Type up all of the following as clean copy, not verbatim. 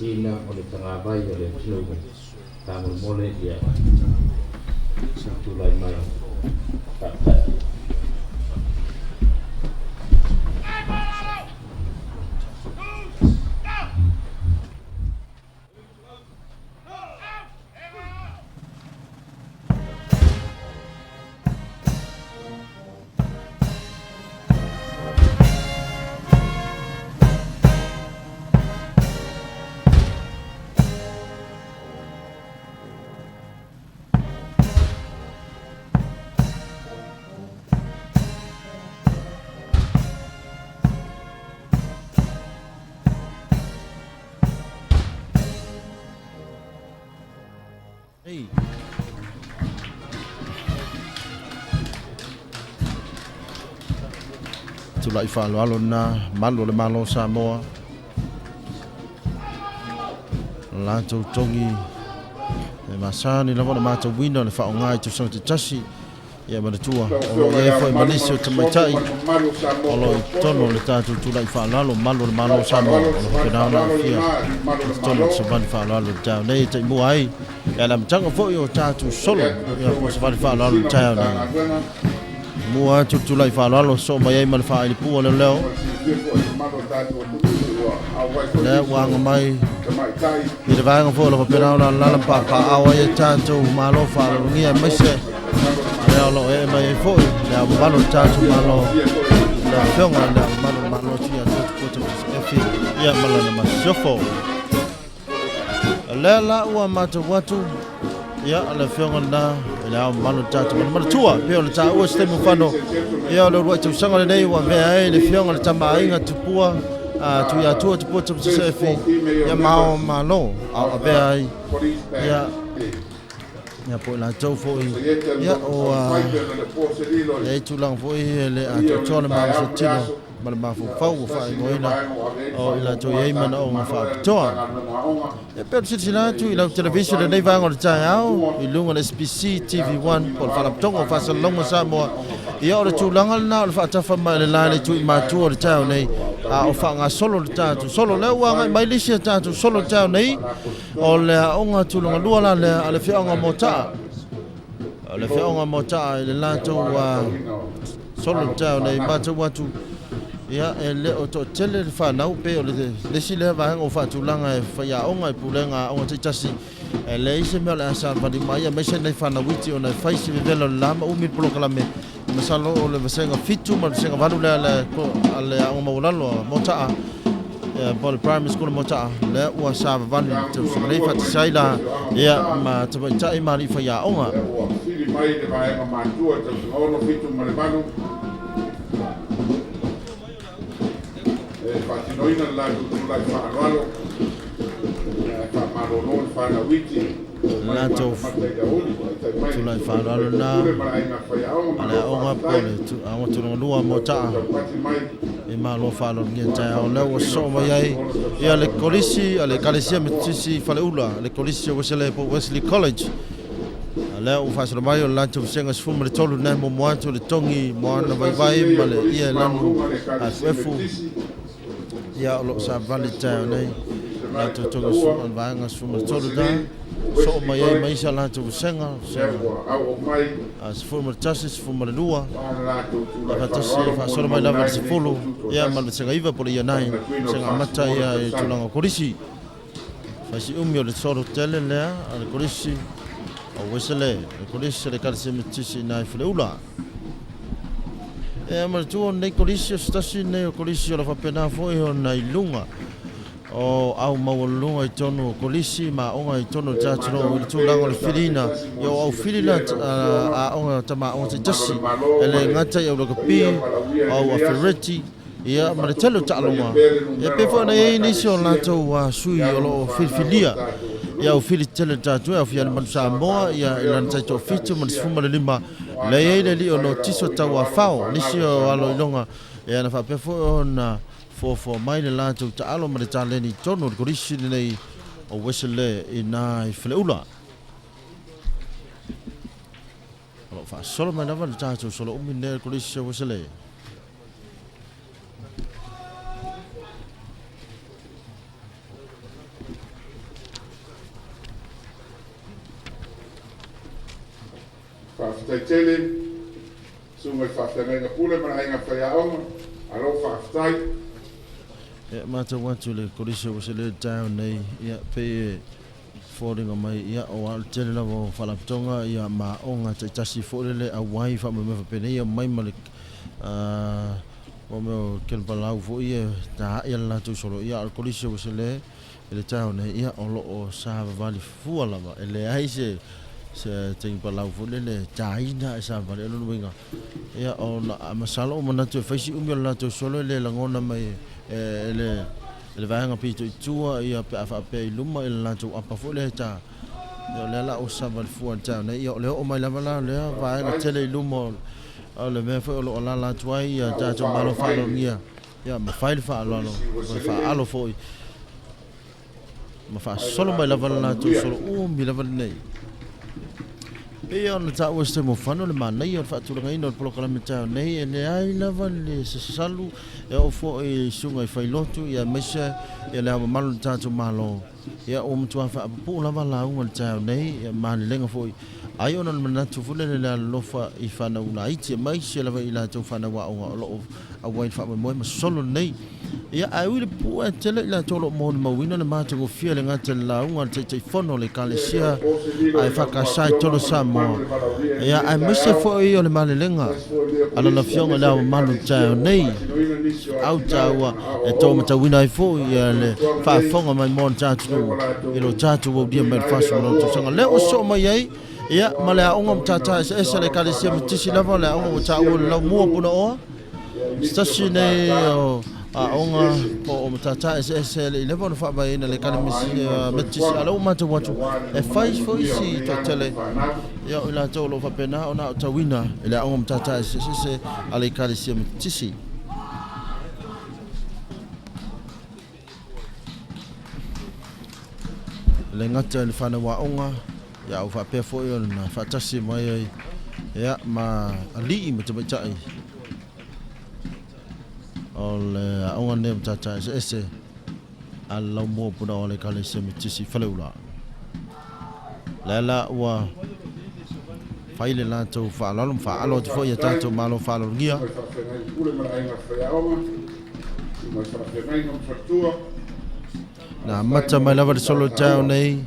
Sina o le tagavai o le atunuu, faamolemole ia tulai mai. Faafetai. Tulai faaaloalo lena malu o le Malo o Samoa. Latou togi e masani lava ona matauina le faaaoga i tausaga taitasi. Ia manatua, o lo o i ai foi ma nisi o tamaitai o lo o i totonu o le tatou tulai faaaloalo, malu o le Malo o Samoa, o lo o faapena ona aafia i totonu o le savali faaaloalo i le taeao nei e taimua ai ia le amataga foi o tatou solo ia po o savali faaaloalo i le taeao nei. Mua atu le tulai faaaloalo soo mai ai ma le faailipua o leoleo. Lea ua aga mai i le vaega foi o lo o faapena ona alaala ma papaaao ai e tatou Malo faaaloalogia aemaise lea o lo o ee mai ai foi le ao mamalu o le tatou Malo, le Afioga i le Ao Mamalu o le Malo Tuiatua Tupua Tamasese Efi ia ma lana masiofo. Lea la ua matau atu ia le afioga lena i le ao mamalu o le tatou Malo. Manatua pei ona taua se taimi ua fano, ia o le uluai tausaga lenei ua avea ai le afioga i le Tama a Aiga Tupua a Tuiatua Tupua Tamasese Efi ia ma ao Malo a o avea ai ia ia po o i latou foi ia o e ai tulaga foi e le atoatoa le malosi o tino ma le mafaufau ua faaigoaina o i latou i ai manaoga faapitoa. E pei ona silasila atu i lau televisa i lenei vaega o le taeao i luga o le SBC TV1 po o le Faalapotopotoga o Faasalalauga Samoa, ia o le tulaga lena o le faatafa mai o le la i le itu i matua o le taeao nei, a o faagasolo le tatou solo. Lea ua agai mai le isi a tatou solo i le taeao nei, o le aoga tulaga lua la lea a le Afioaga o Moataa. O le Afioaga o Moataa i le latou solo i le taeao nei, matau atu ia e le o toatele le fanau, pei o le isi lea vaega ua faatulaga e faiaoga i pulega aoga taitasi, e leai se mea o le a savali mai aemaise nei fanau iti ona e fai si vevela o le la ma umi le polokalame. Masalo o le vasega 7 ma le vasega 8 lea a le aoga maualalo a Moataa po o le Primary School a Moataa lea ua savavali i le tausaga nei faatasi ai la ia ma tamaitai ma alii faiaoga. Lea ua fili mai le vaega matua i tausaga 6, 7 ma le 8 e faatinoina le latou tulai faaaloalo e faamalolo le fanau iti. Latou tulai faaaloalo na a le aoga po o le aoga tulaga lua mo Taa i Malo faaaloalogia taeao lea ua sosoo mai ai ia le Kolisi a le Ekalesia Metotisi Faleula, le Kolisi o Wesley po o Wesley College. A lea ua faasolo mai o le latou vasega 13 lena e muamua atu le togi moana vaivai ma le ia e lanu aefuefu ia o lo o savali taeao nei latou togi o le vaega 13 na soo mai ai ma isi a latou vasega 11, 12 ia faatasi faasolo mai lava i le 10 ia ma le vasega 9 po o le ia 9 vasega amata ia i tulaga o kolisi. Faisi umi o le solo tele lea a le kolisi o Wesele, le kolisi o le Ekalesia Metotisi i ina i Faleula. E manatua o lenei kolisi o se tasi lenei o kolisi o lo o faapena foi ona i luga o au maualuluga i totonu o kolisi ma aoga i totonu o le tatou i le tulaga o le filiina ia o au fili la aoga tama aoga taitasi e le gata i au lakapi o au afereti ia ma le tele o taaloga. Ia pei foi ona i ai nisi o latou sui o lo o filifilia ia au fili tele tatou e aofia ai le Manu Samoa ia i lana taitoafitu ma le 15 lea i ai le alii o Notiso Tauafao nisi o alo iloga ia na faapea foi ona foafoa mai le latou taalo ma le taleni i totonu o le kolisi lenei o Wesley i ina i Faleula. O lo o faasolo mai lava le tatou solo umi lenei o le Kolisi o Wesley. Faafetai tele, susuga i le faafeagaiga pule ma le aiga faiaoga, malo faafetai. Ia, matau atu i le Kolisi o Ueselei i le taeao nei, ia, pei e foliga mai, ia, o a o le tele lava o faalapotopotoga, ia, ma aoga taitasi foi lele auai faamoemoe faapenei, ia, omai ma le, mo mea o kenipalau foi ia e taai a le latou solo, ia, a o le Kolisi o Ueselei i le taeao nei, ia, o lo o savavali fua lava, e leai se, se kenipalau foi lele e taina ae savavali. O lona uiga, Ia, ona, masalo ua manatu e fai si umi o le latou solo e le lagona mai e le, e le vaega pito i tua, ia, pe a faapea i luma i le latou apa foi lea e ta. Ia, o lea la ua savali fua i le taeao nei. Ia, o le oo mai lava la o lea vaega tele i luma o, o le mea foi o lo o alaala atu ai ia tatou malo faalogia, ia, ma fai le faaaloalo, ma le faaalo foi, ma faasolo mai lava le latou solo umi lava lenei. Pei ona taua e se taimi ua fano le manaia o le faatulagaina o le polokalame taeao nei, e leai lava le sasalu e oo foi i susuga i failotu ia aemaise ia le ao mamalu o le tatou Malo. Ia ua matua faapupuu lava lauga i le taeao nei, ia malelega foi ai ona o le manatu foi lele i le alolofa i fanau laiti aemaise lava i latou fanau aoga o lo o auai i le faamoemoe ma solo lenei. Ia, ae ui le pupuu ae tele i latou o lo o molimauina le matagofie le gata i le lauga a le Taitaifono o le Ekalesia a EFKS i totonu o Samoa, ia, aemaise foi o le malelega a Lana Afioga i Le Ao Mamalu i le taeao nei, au taua e tau matauina ai foi ia le faafofoga mai moa o le tatou atunuu i lo tatou aulia mai le 40 tausaga lea ua sosoo mai ai, ia, ma le aoga matata eseese a le Ekalesia Metotisi lava, le aoga ua taua i le laumua o Punaoa. Se tasi nei o aoga po o matata eseese e le i leva ona faavaeina e le Ekalesia Metotisi, a o lea ua matau atu e fai foi si toatele ia o i latou o lo o faapena ona aotauina i le aoga matata eseese a le Ekalesia Metotisi. E le gata i le fanau aoga, ia ua faapea foi ona faatasi mai ai ia, ma alii ma tamaitai o le aoga lenei o Matata Eseese a le Laumua Punaoa o le Ekalesia Metotisi i Faleula. Lea la ua fai le latou faaaloalo ma faaalo atu foi ia tatou malo faaaloalogia. Na amata mai lava le solo i taeao nei,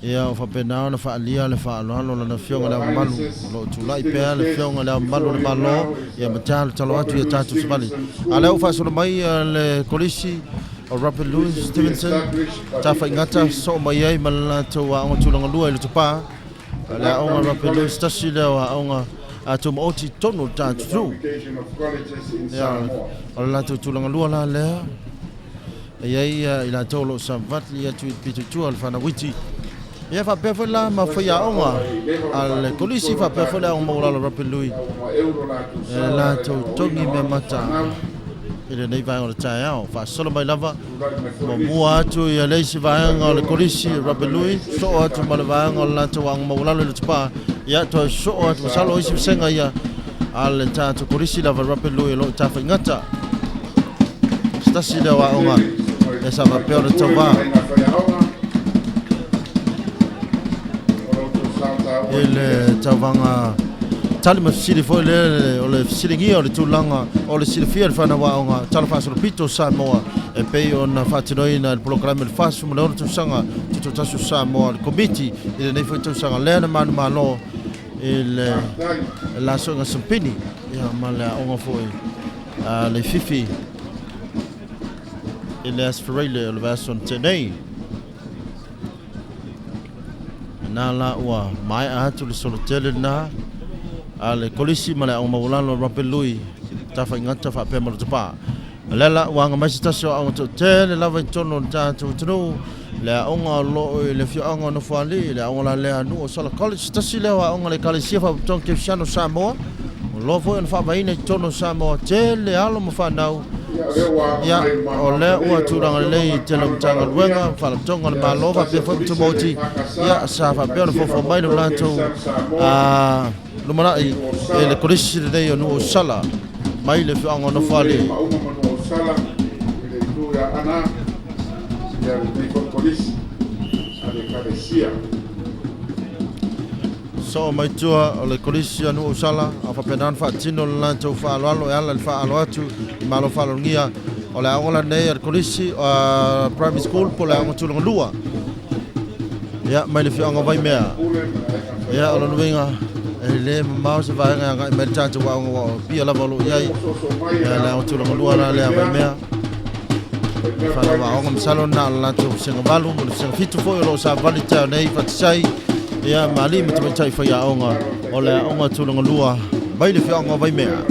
ia o faapena ona faaalia le faaaloalo o Lana Afioga i Le Ao Mamalu. O lo o tulai pea le Afioga i Le Ao Mamalu o le Malo, ia ma talotalo atu i a tatou savali. A o lea ua faasolo mai le Kolisi o Robert Louis Stevenson, Tafaigata, sosoo mai ai ma le latou aoga tulaga lua i Lotopa. O le aoga Robert Louis, tasi lea o aoga a tumaoti i totonu o le tatou atunuu. Ia, o le latou tulaga lua la lea. E i ai i latou o lo o savali atu i le pito i tua o le fanau iti. Ia faapea foi la ma faiaoga a le Kolisi, faapea foi le aoga maualalo Robert Louis, e latou togi mea mata i lenei vaega o le taeao. Faasolo mai lava, muamua atu ia le isi vaega o le Kolisi Robert Louis, soo atu ma le vaega o le latou aoga maualalo i Lotopa, ia toe soo atu, masalo o isi vasega ia a le tatou Kolisi lava Robert Louis o lo o tafaigata. Se tasi lea o aoga e sa faapea ona tauva i le tauvaga tali ma fesili foi lea o le fesiligia o le tulaga o le silafia e le fanau aoga Tala Faasolopito o Samoa e pei ona faatinoina e le polokalame o le 46 tausaga tutoatasi o Samoa le Komiti i lenei foi tausaga lea na manumalo i le lasoga sampini ia ma le aoga foi a Leififi i le Aso Faraile o le vaiaso na tea nei. Na la ua maea atu le solo tele lena a le Kolisi ma le Aoga Maualalo a Robert Lui Tafaigata faapea ma Lotopa. O lea la ua aga mai se tasi o aoga toatele lava i totonu o le tatou atunuu, le aoga o lo o i le afioaga o Nofoalii, le aoga la lea a Nuu o Sala College, se tasi lea o aoga a le Ekalesia Faapotopotoga Kerisiano o Samoa, o lo foi ona faavaeina i totonu o Samoa, tele alo ma fanau, ia, o lea ua tulaga lelei i tele o Matagaluega ma Faalapotopotoga a le Malo faapea foi ma Tumaoti, ia, sa faapea ona fofoa mai lo latou lumanai i le Kolisi lenei o Nuu o Sala mai le afioaga o Nofoalii. Soo mai tua o le Kolisi a Nuuausala a faapena ona faatino le latou faaaloalo e ala i le faaalo atu i Malo Faaloalogia o le aoga lenei a le Kolisi Primary School po o le Aoga Tulaga Lua ia mai le afioaga o Vaimea. Ia o lona uiga e le mamao se vaega e agai mai le tatou aoga ua o Apia lava o lo o i ai ia le Aoga Tulaga Lua la lea a Vaimea. Fanau aoga masalo na o le latou vasega 8 ma le vasega 7 foi o lo o savavali i taeao nei faatasi ia ma alii ma tamaitai faiaoga o le Aoga Tulaga Lua mai le afioaga o Vaimea.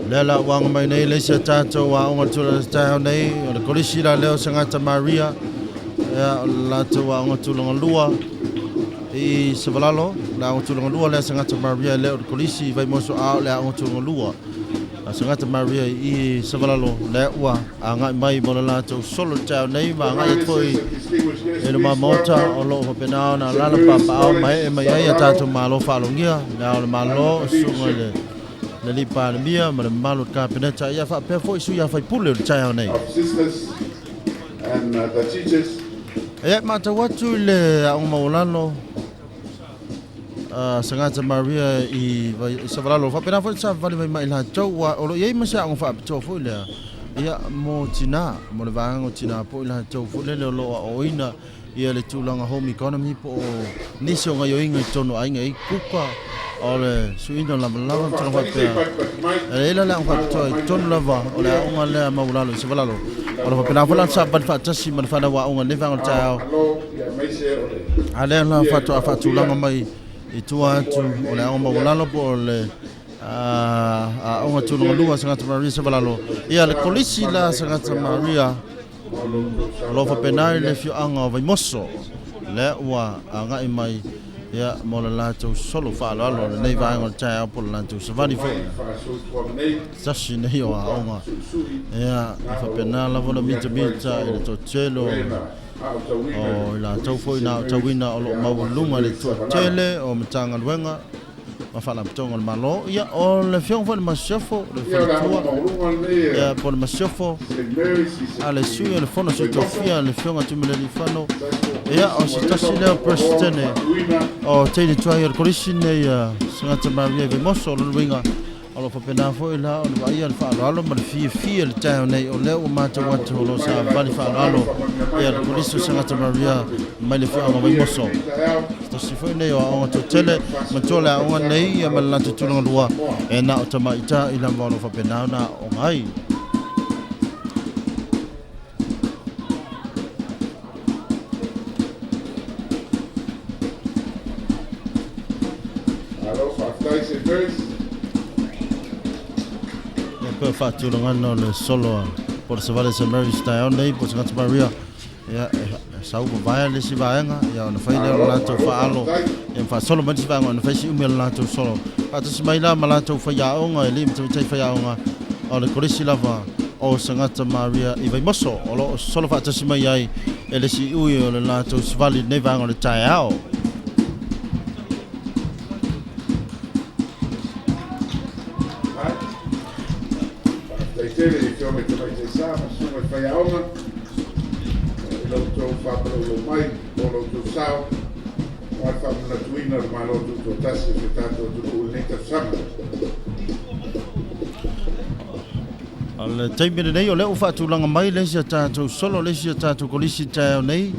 O lea la ua aga mai nei le isi a tatou aoga tulaga taeao nei o le Kolisi la lea o Sagata Maria ia o le latou aoga tulaga lua i Savalalo, le aoga tulaga lua lea Sagata Maria e le o le Kolisi i Vaimoso a o le aoga tulaga lua a Sagata Maria i Savalalo lea ua agai mai mo le latou solo i le taeao nei ma agai atu foi i luma maota o lo o faapena ona alaala papaao ma ee mai ai a tatou malo faalogia le ao o le Malo susuga i le le Alii Palemia ma le mamalu o le Kapeneta ia faapea foi sui a faipule o le taeao nei. Ia matau atu i le aoga maualalo a Sagata Maria i Savalalo faapena foi le savavali mai ma i latou ua o lo o i ai ma se aoga faapitoa foi lea ia mo tina mo le vaega o tina po o i latou foi lele o lo o aoaoina ia le tulaga home economy po o nisi o gaioiga i totonu o aiga e i ai kuka o le suiina o lavalava ma tulaga faapea. E i ai la le aoga faapitoa i totonu lava o le aoga lea maualalo i Savalalo. O lo o faapena foi la ona savavali faatasi ma le fanau aoga i lenei vaega o le taeao. A lea la faatoa faatulaga mai i tua atu o le aoga maualalo po o le aoga tulaga lua Sagata Maria Savalalo. Ia le kolisi la Sagata Maria O lo o faapena i le afioaga o Vaimoso, lea ua agai mai ia mo le latou solo faaaloalo lenei vaega o le taeao po o le latou savali foi. Tasi nei o aoga ia e faapena lava ona mitamita i le toatele o i latou foi na aotauina o lo o maualuga i le toatele o Matagaluega ma Faalapotopotoga a le Malo. Ia, o le Afioga foi i le Masiofo, le Faletua, ia, po o le Masiofo a le Sui o le Fono Sui Tofia, le Afioga Tuimalealiifano. Ia, o se tasi lea o Peresetene o teine tuai o le Kolisi nei a Sagata Maria i Vaimoso. O lona uiga, O lo o faapena foi la ona vaaia le faaaloalo ma le fiafia i le taeao nei, o lea ua matau atu o lo o savali faaaloalo ia le Kolisi o Sagata Maria mai le afioaga o Vaimoso. Se tasi foi nei o aoga toatele, manatua le aoga nei ia ma le latou tulaga lua e na o tamaitai lava o lo o faapena ona aooga ai. Malo faafetai St. Mary's. Ia pea faatulagana o le solo a Port Savale St. Mary's taeao nei po o Sagata Maria. Ia, e sau vavaea le isi vaega, ia ona fai lea o le latou faalo, ia ma faasolo mai le isi vaega ona fai si umi o le latou solo. Faatasi mai la ma latou faiaoga e alii ma tamaitai faiaoga o le Kolisi lava o Sagata Maria i Vaimoso o lo o solo faatasi mai ai e le siui o le latou savali i lenei vaega o le taeao. Faafetai tele i Afioga i Tamaitai Sa ma Susuga i Faiaoga i lo outou faapalaulau mai mo lo outou sao aua le faamanatuina o le Malo Tutoatasi o si o tatou atunuu i lenei tausaga. O le taimi lenei o lea ua faatulaga mai le isi a tatou solo, le isi a tatou kolisi i le taeao nei.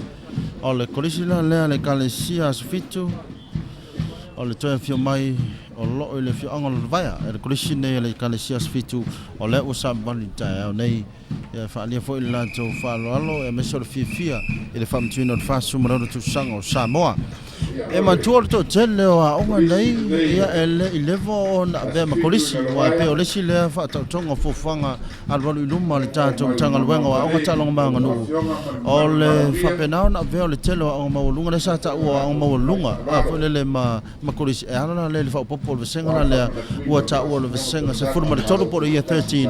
O le kolisi la lea a le Ekalesia Aso Fitu, o le toe afio mai o loo i le afioaga o Lalovaea e le kolisi nei a le Ekalesia Aso Fitu, o lea ua savavali i le taeao nei. Ia faaalia foi le latou faaaloalo aemaise o le fiafia i le faamanatuina o le 46 tausaga o Samoa. E manatua o le toatele o aoga nei ia e le i leva ona avea ma kolisi, aua e pei o le isi lea faataotoga o fuafuaga alualu i luma a le tatou Matagaluega o Aoga, Taaloga ma Aganuu, o le faapena ona avea o le tele o aoga maualuga lea sa taua o aoga maualuga a foi lele ma ma kolisi e ala la lea i le faaopoopo o le vasega la lea ua taua o le vasega 13 po o le Year 13.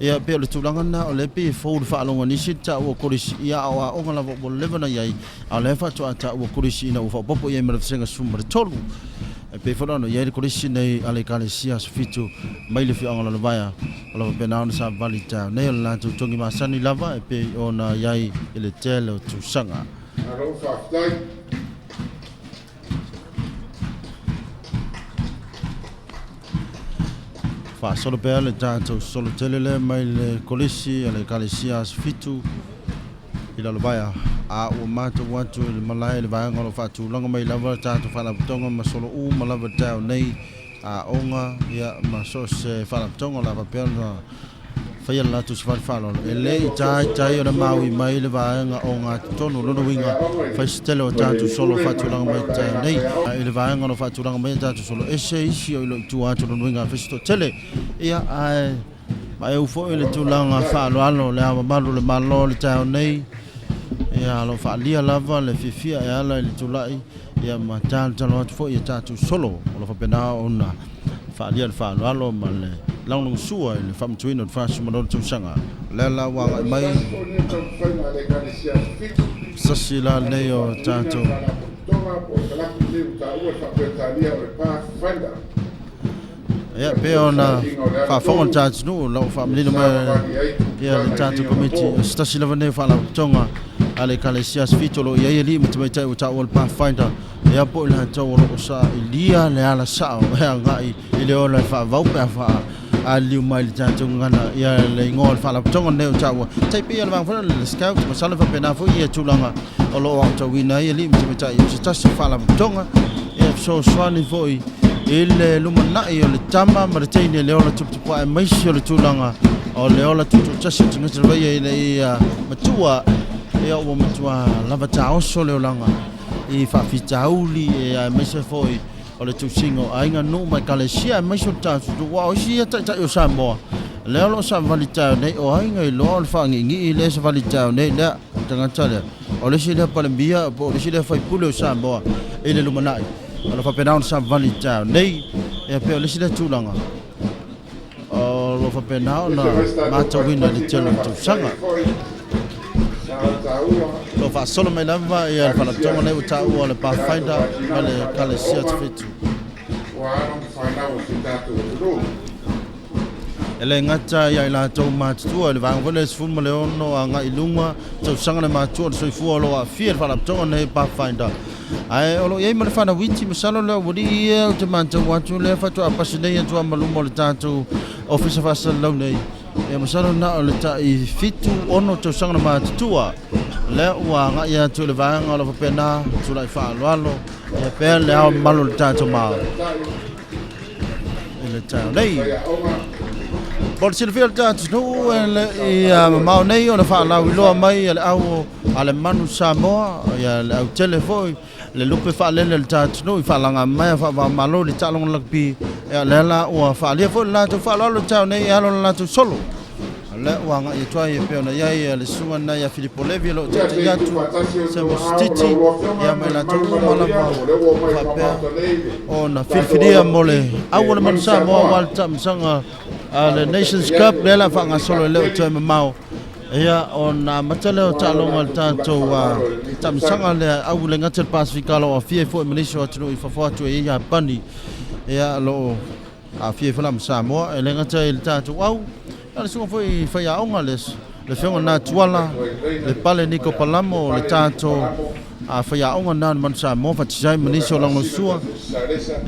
Ia pei o le tulaga lena o lea pei e fou i le faalogo a nisi le taua o kolisi ia a o aoga lava ua leva ona i ai a o lea faatoa taua kolisi ina ua faaopoopo i ai ma le vasega 13. E pei foi la ona i ai le Kolisi nei a le Ekalesia Aso Fitu mai le afioaga o Lalovaea, o lo o faapena ona savavali i taeao nei o le latou togi masani lava e pei ona i ai i le tele o tausaga. Malo faafetai. Faasolo pea le tatou solo tele lea mai le Kolisi a le Ekalesia Aso Fitu i Lalovaea, a ua matou atu i le malae i le vaega o lo o faatulaga mai lava le tatou faalapotopotoga ma solo uma lava i le taeao nei, aoga ia ma so o se faalapotopotoga o le a faapea ona faia le latou savali faaaloalo. E le i taitai ona maui mai le vaega ogatotonu, o lona uiga, fai se tele o tatou solo faatulaga mai i le taeao nei. I le vaega o lo o faatulaga mai a tatou solo, ese isi o lo o i tua atu, o lona uiga, fai se toatele ia ae Vaeu foi le tulaga faaaloalo o Le Ao Mamalu o le Malo i le taeao nei, ia o lo o faaalia lava le fiafia e ala i le tulai ia ma talotalo atu foi i a tatou solo o lo o faapena ona faaalia le faaaloalo ma le lagolagosua i le faamatuina o le 43 tausaga. O lea la ua agai mai sasi la lenei o tatou. Ia, pei ona faafofoga le tatou o lau faamanino mai ia le tatou komiti, o se tasi lava nei o faalapotopotoga a le Ekalesia Aso Fitu o lo o i ai alii ma tamaitai ua taua le Pathfinder, ia po o i latou o lo o sailia le ala sao e agai i le ola e faavau pe a faaliliu mai le tatou gagana ia le igoa o le faalapotopotoga lenei o taua. Tai pei o le vaega foi lea o le Scout, masalo e faapena foi ia tulaga o lo o aotauina ai alii ma tamaitai o se tasi o faalapotopotoga e fesoasoani foi i le lumanai o le tama ma le teine le ola tuputupuae aemaise o le tulaga o le ola tutoatasi o tagata lava ia ina ia matua ia ua matua lava taoso le olaga i faafitauli aemaise foi o le tusiga o aiga, nuu ma ekalesia aemaise o le tatou aua o isi ia taitai o Samoa lea o lo o savali taeao nei o aiga iloa o le faangiigii lea e savali taeao nei lea tagata lea o le isi lea Palemia po o le isi lea faipule o Samoa i le lumanai o lo o faapena ona savali taeao nei. Ia pei o le isi lea tulaga o lo o faapena ona matauina i le tele o tausaga. O lo o faasolo mai lava ia le faalapotopotoga lea ua taua o le Pathfinder ma le Ekalesia Tafiti. E le gata ia i latou matutua i le vaega foi lea 16 agai i luga tausaga le matua o le soifua o lo o aafia i le faalapotopotoga lenei Pathfinder. Ae o lo o i ai ma le fanau iti, masalo lea ualii ia ou te matau atu lea faatoa pasi nei atu lava ma luma o le tatou ofisa faasalalau nei. Ia masalo na o le tai 7, 6 tausaga na matutua lea ua agai atu i le vaega o lo o faapena tulai faaaloalo ia pea le ao mamalu o le tatou Malo i le taeao nei. Mo le silafia o le tatou nuu e le i mamao nei ona faalauiloa mai e le au a le Manu Samoa, ia le autele foi, le lupe faalele o le tatou nuu i faalagamaea faava-o-Malo i le taaloga lakapi. Ia lea la ua faaalia foi le latou faaaloalo i le taeao nei e alo le latou solo. O lea ua agai atu ai e pei ona i ai le susuga lena ia Filipo Levi o lo o taitai atu, Samuel Sititi, ia ma i latou uma lava faapea ona filifilia mo le au o le Manu Samoa aua le taamilosaga a le Nations Cup lea o le a faagasolo e le o toe mamao. Ia, ona amata lea o taaloga a le tatou taamilosaga lea au le gata i le Pasefika o lo o aafia ai foi ma nisi o atunuu i fafo atu e i ai Iapani, ia o lo o aafia ai foi la ma Samoa. E le gata i le tatou au, a o le susuga foi i faiaoga, le Afioga lena Tuala, le Pale Niko Palamo, le tatou faiaoga lena o le Manu Samoa, faatasi ai ma nisi o lagolagosua,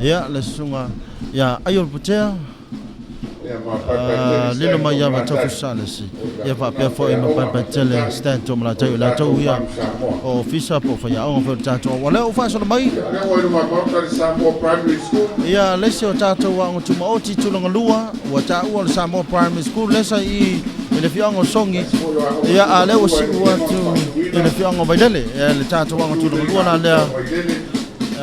ia, le susuga ia Aio Putea, Lilo mai ia Matofu Salesi, ia faapea foi ma Paepaetele Stan Toomalatai, o latou ia o ofisa po o faiaoga foi o le tatou aoga. O lea ua faasolo mai ia le isi o tatou aoga tumaoti tulaga lua, ua taua o le Samoa Primary School lea sa i i le afioaga o Sogi, ia a lea ua siu atu i le afioaga o Vailele, le tatou aoga tulaga lua la lea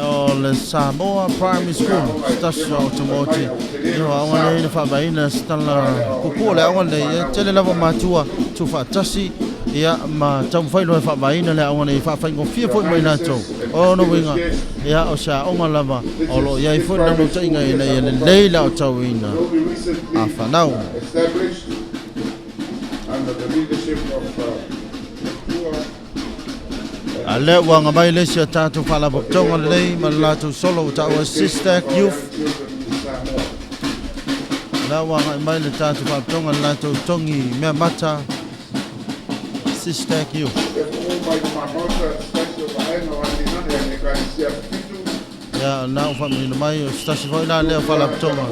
o le Samoa Primary School, se tasi o aoga tumaoti. Ia o aoga nei na faavaeina se tala puupuu o le aoga lenei, e tele lava matua tuufaatasi ia ma taumafai loa e faavaeina le aoga nei e faafaigofie foi mo i latou. O lona uiga, ia o se aoga lava o lo o i ai foi le naunautaiga ina ia lelei le aotauina a fanau. A lea ua aga mai le isi a tatou faalapotopotoga lenei ma le latou solo ua taua Sistac Youth. O lea ua agai mai le tatou faalapotopotoga i le latou togi mea mata Sistac Youth. Ia, na ua faamanino mai o se tasi foi la lea o faalapotopotoga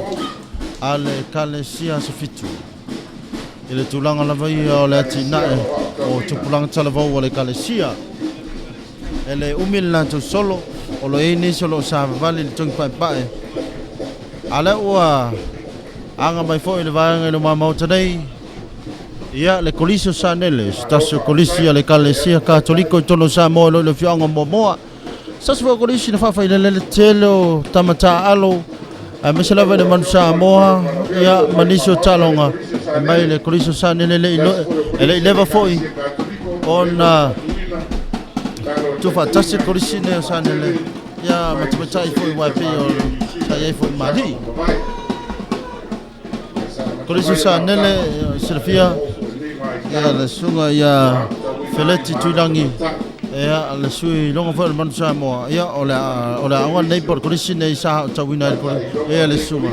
a le Ekalesia Aso Fitu. I le tulaga lava ia o le atinae o tupulaga talavou a le Ekalesia. E le umi le latou solo, o lo o i ai nisi o lo o savavali i le togi paepae. A lea ua aga mai foi le vaega i luma maota nei, ia le Kolisi o Sanele, se tasi o Kolisi a le Ekalesia Katoliko i totonu o Samoa i lo le afioaga o Moamoa. Se tasi foi o Kolisi na faafailele le tele o tama taaalo, aemaise lava i le Manu Samoa, ia, ma nisi o taaloga e mai le Kolisi o Sanele e le i leva foi ona tuufaatasi le Kolisi lenei o Sanele, ia, ma tamaitai foi aua e pei o sa i ai foi ma alii. Kolisi o Sanele, silafia, ia, le susuga ia Feleti Tuilangi, ia, le sui iloga foi o le Manu Samoa, ia, o le, o le aoga lenei po o le kolisi lenei sa aotauina ai le, ia, le susuga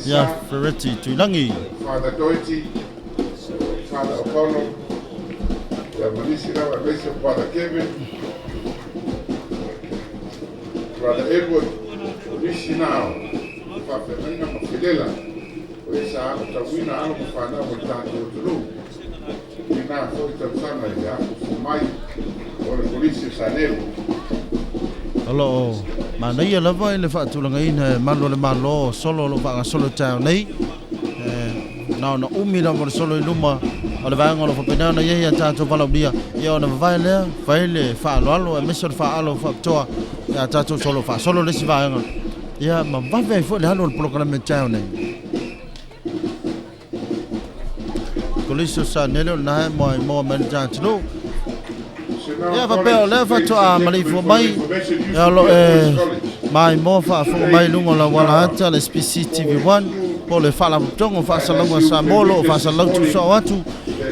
ia Feleti Tuilangi. Father Doherty, Father O'Connell, ia ma nisi lava aemaise o Father Kevin, Brother Edward, o nisi na o faafeagaiga ma felela o e sa aotauina alo ma fanau o le tatou atunuu i lena foi tausaga i le afuafu mai o le Kolisi o Sanelu. O lo o manaia lava i le faatulagaina e malu o le Malo solo o lo o faagasolo i taeao nei. E na ona umi lava o le solo i luma o le vaega o lo o faapena ona i ai a tatou valaaulia, ia ona vavae lea, fai le faaaloalo aemaise o le faaalo faapitoa ia tatou solo faasolo le isi vaega, ia ma vave ai foi le alu o le polokalame i le taeao nei. Kolisi o Sanele o lena e moa moa mai le atunuu. Ia faapea o lea faatoa maleifua mai ia o lo e maimoa faafofoga mai i luga o le auala ata le SPC TV1 po o le Faalapotopotoga o Faasalalauga a Samoa o lo o faasalalau tuusao atu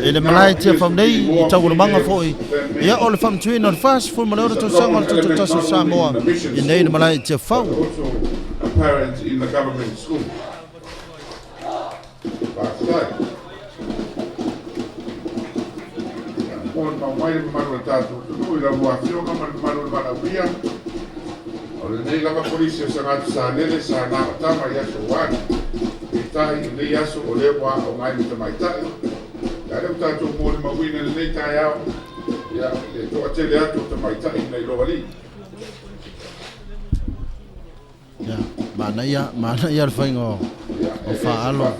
i le malae i Tiafau nei i taualumaga foi ia o le faamanatuina o le 46 tausaga o le Tutoatasi o Samoa i nei i le malae i Tiafau. Apparent in the government school. Faafetai. Ia, molimau mai le mamalu o le tatou atunuu i lau Afioga ma le mamalu o le valaaulia. O lenei lava Kolisi o Sagatu Salele sa na o tama i aso ua alu. Peitai, i lenei aso o lea ua aoga ai ma tamaitai. Ia, lea ua tatou molimauina i lenei taeao, ia, le toatele atu o tamaitai nai lo alii. Ia, manaia, manaia le faiga o, o faaalo.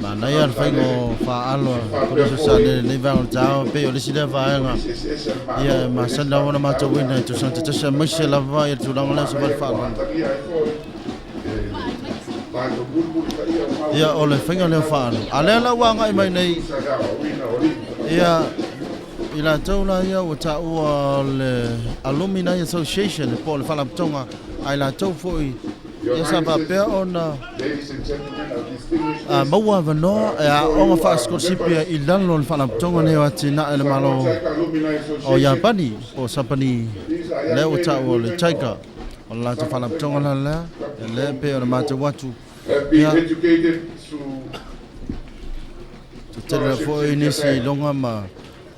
Manaia le faiga o faaalo a Kolisi o Salega i lenei vaega o le taeao, pei o le isi lea vaega ia e masani lava ona matauina i tausaga taitasi aemaise lava ia le tulaga lea o savali faaaloalo. Ia, o le faiga lea o faaalo. A lea la ua agai mai nei ia I latou la ia ua taua o le Alumni Association po o le Faalapotopotoga a i latou foi ia sa faapea ona maua avanoa e aooga faasikolasipi ai i lalo o le Faalapotopotoga lenei o Atinae a le Malo o Iapani po o Sapani lea ua taua o le JICA. O le latou Faalapotopotoga la lea, lea e pei ona matau atu Ia, tetele foi nisi iloga ma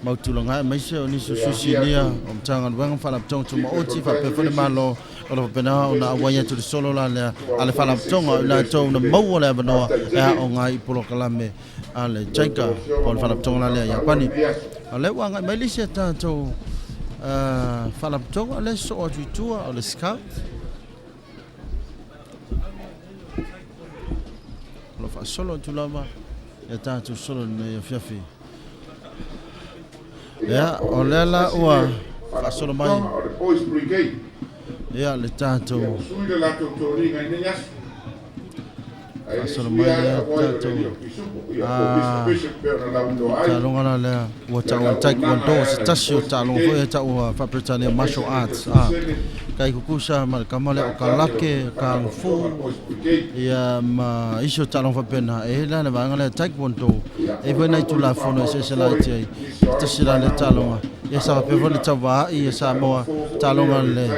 mautulaga aemaise o nisi o sui sinia o Matagaluega ma Faalapotopotoga Tumaoti faapea foi le Malo o lo o faapena ona auai atu i le solo la lea a le Faalapotopotoga o i latou na maua le avanoa e aoga ai i polokalame a le JICA po o le Faalapotopotoga la lea a Iapani. O lea ua agai mai le isi a tatou Faalapotopotoga lea e sosoo atu i tua o le Scout. O lo o faasolo atu lava ia tatou solo i lenei afiafi. Ia, o lea la ua faasolo mai ia le tatou faasolo mai lea tatou taaloga la lea ua taua le Taekwondo, se tasi o taaloga foi e taua faa-Peretania martial arts. Kai kukusa ma le kama lea o Kalake, Kung Fu, ia ma isi o taaloga faapena. E i ai la le vaega lea Taekwondo, e i ai foi nai Tulafono eseese laiti ai, se tasi la lea taaloga. Ia sa faapea foi le tauvaai a Samoa, taaloga a le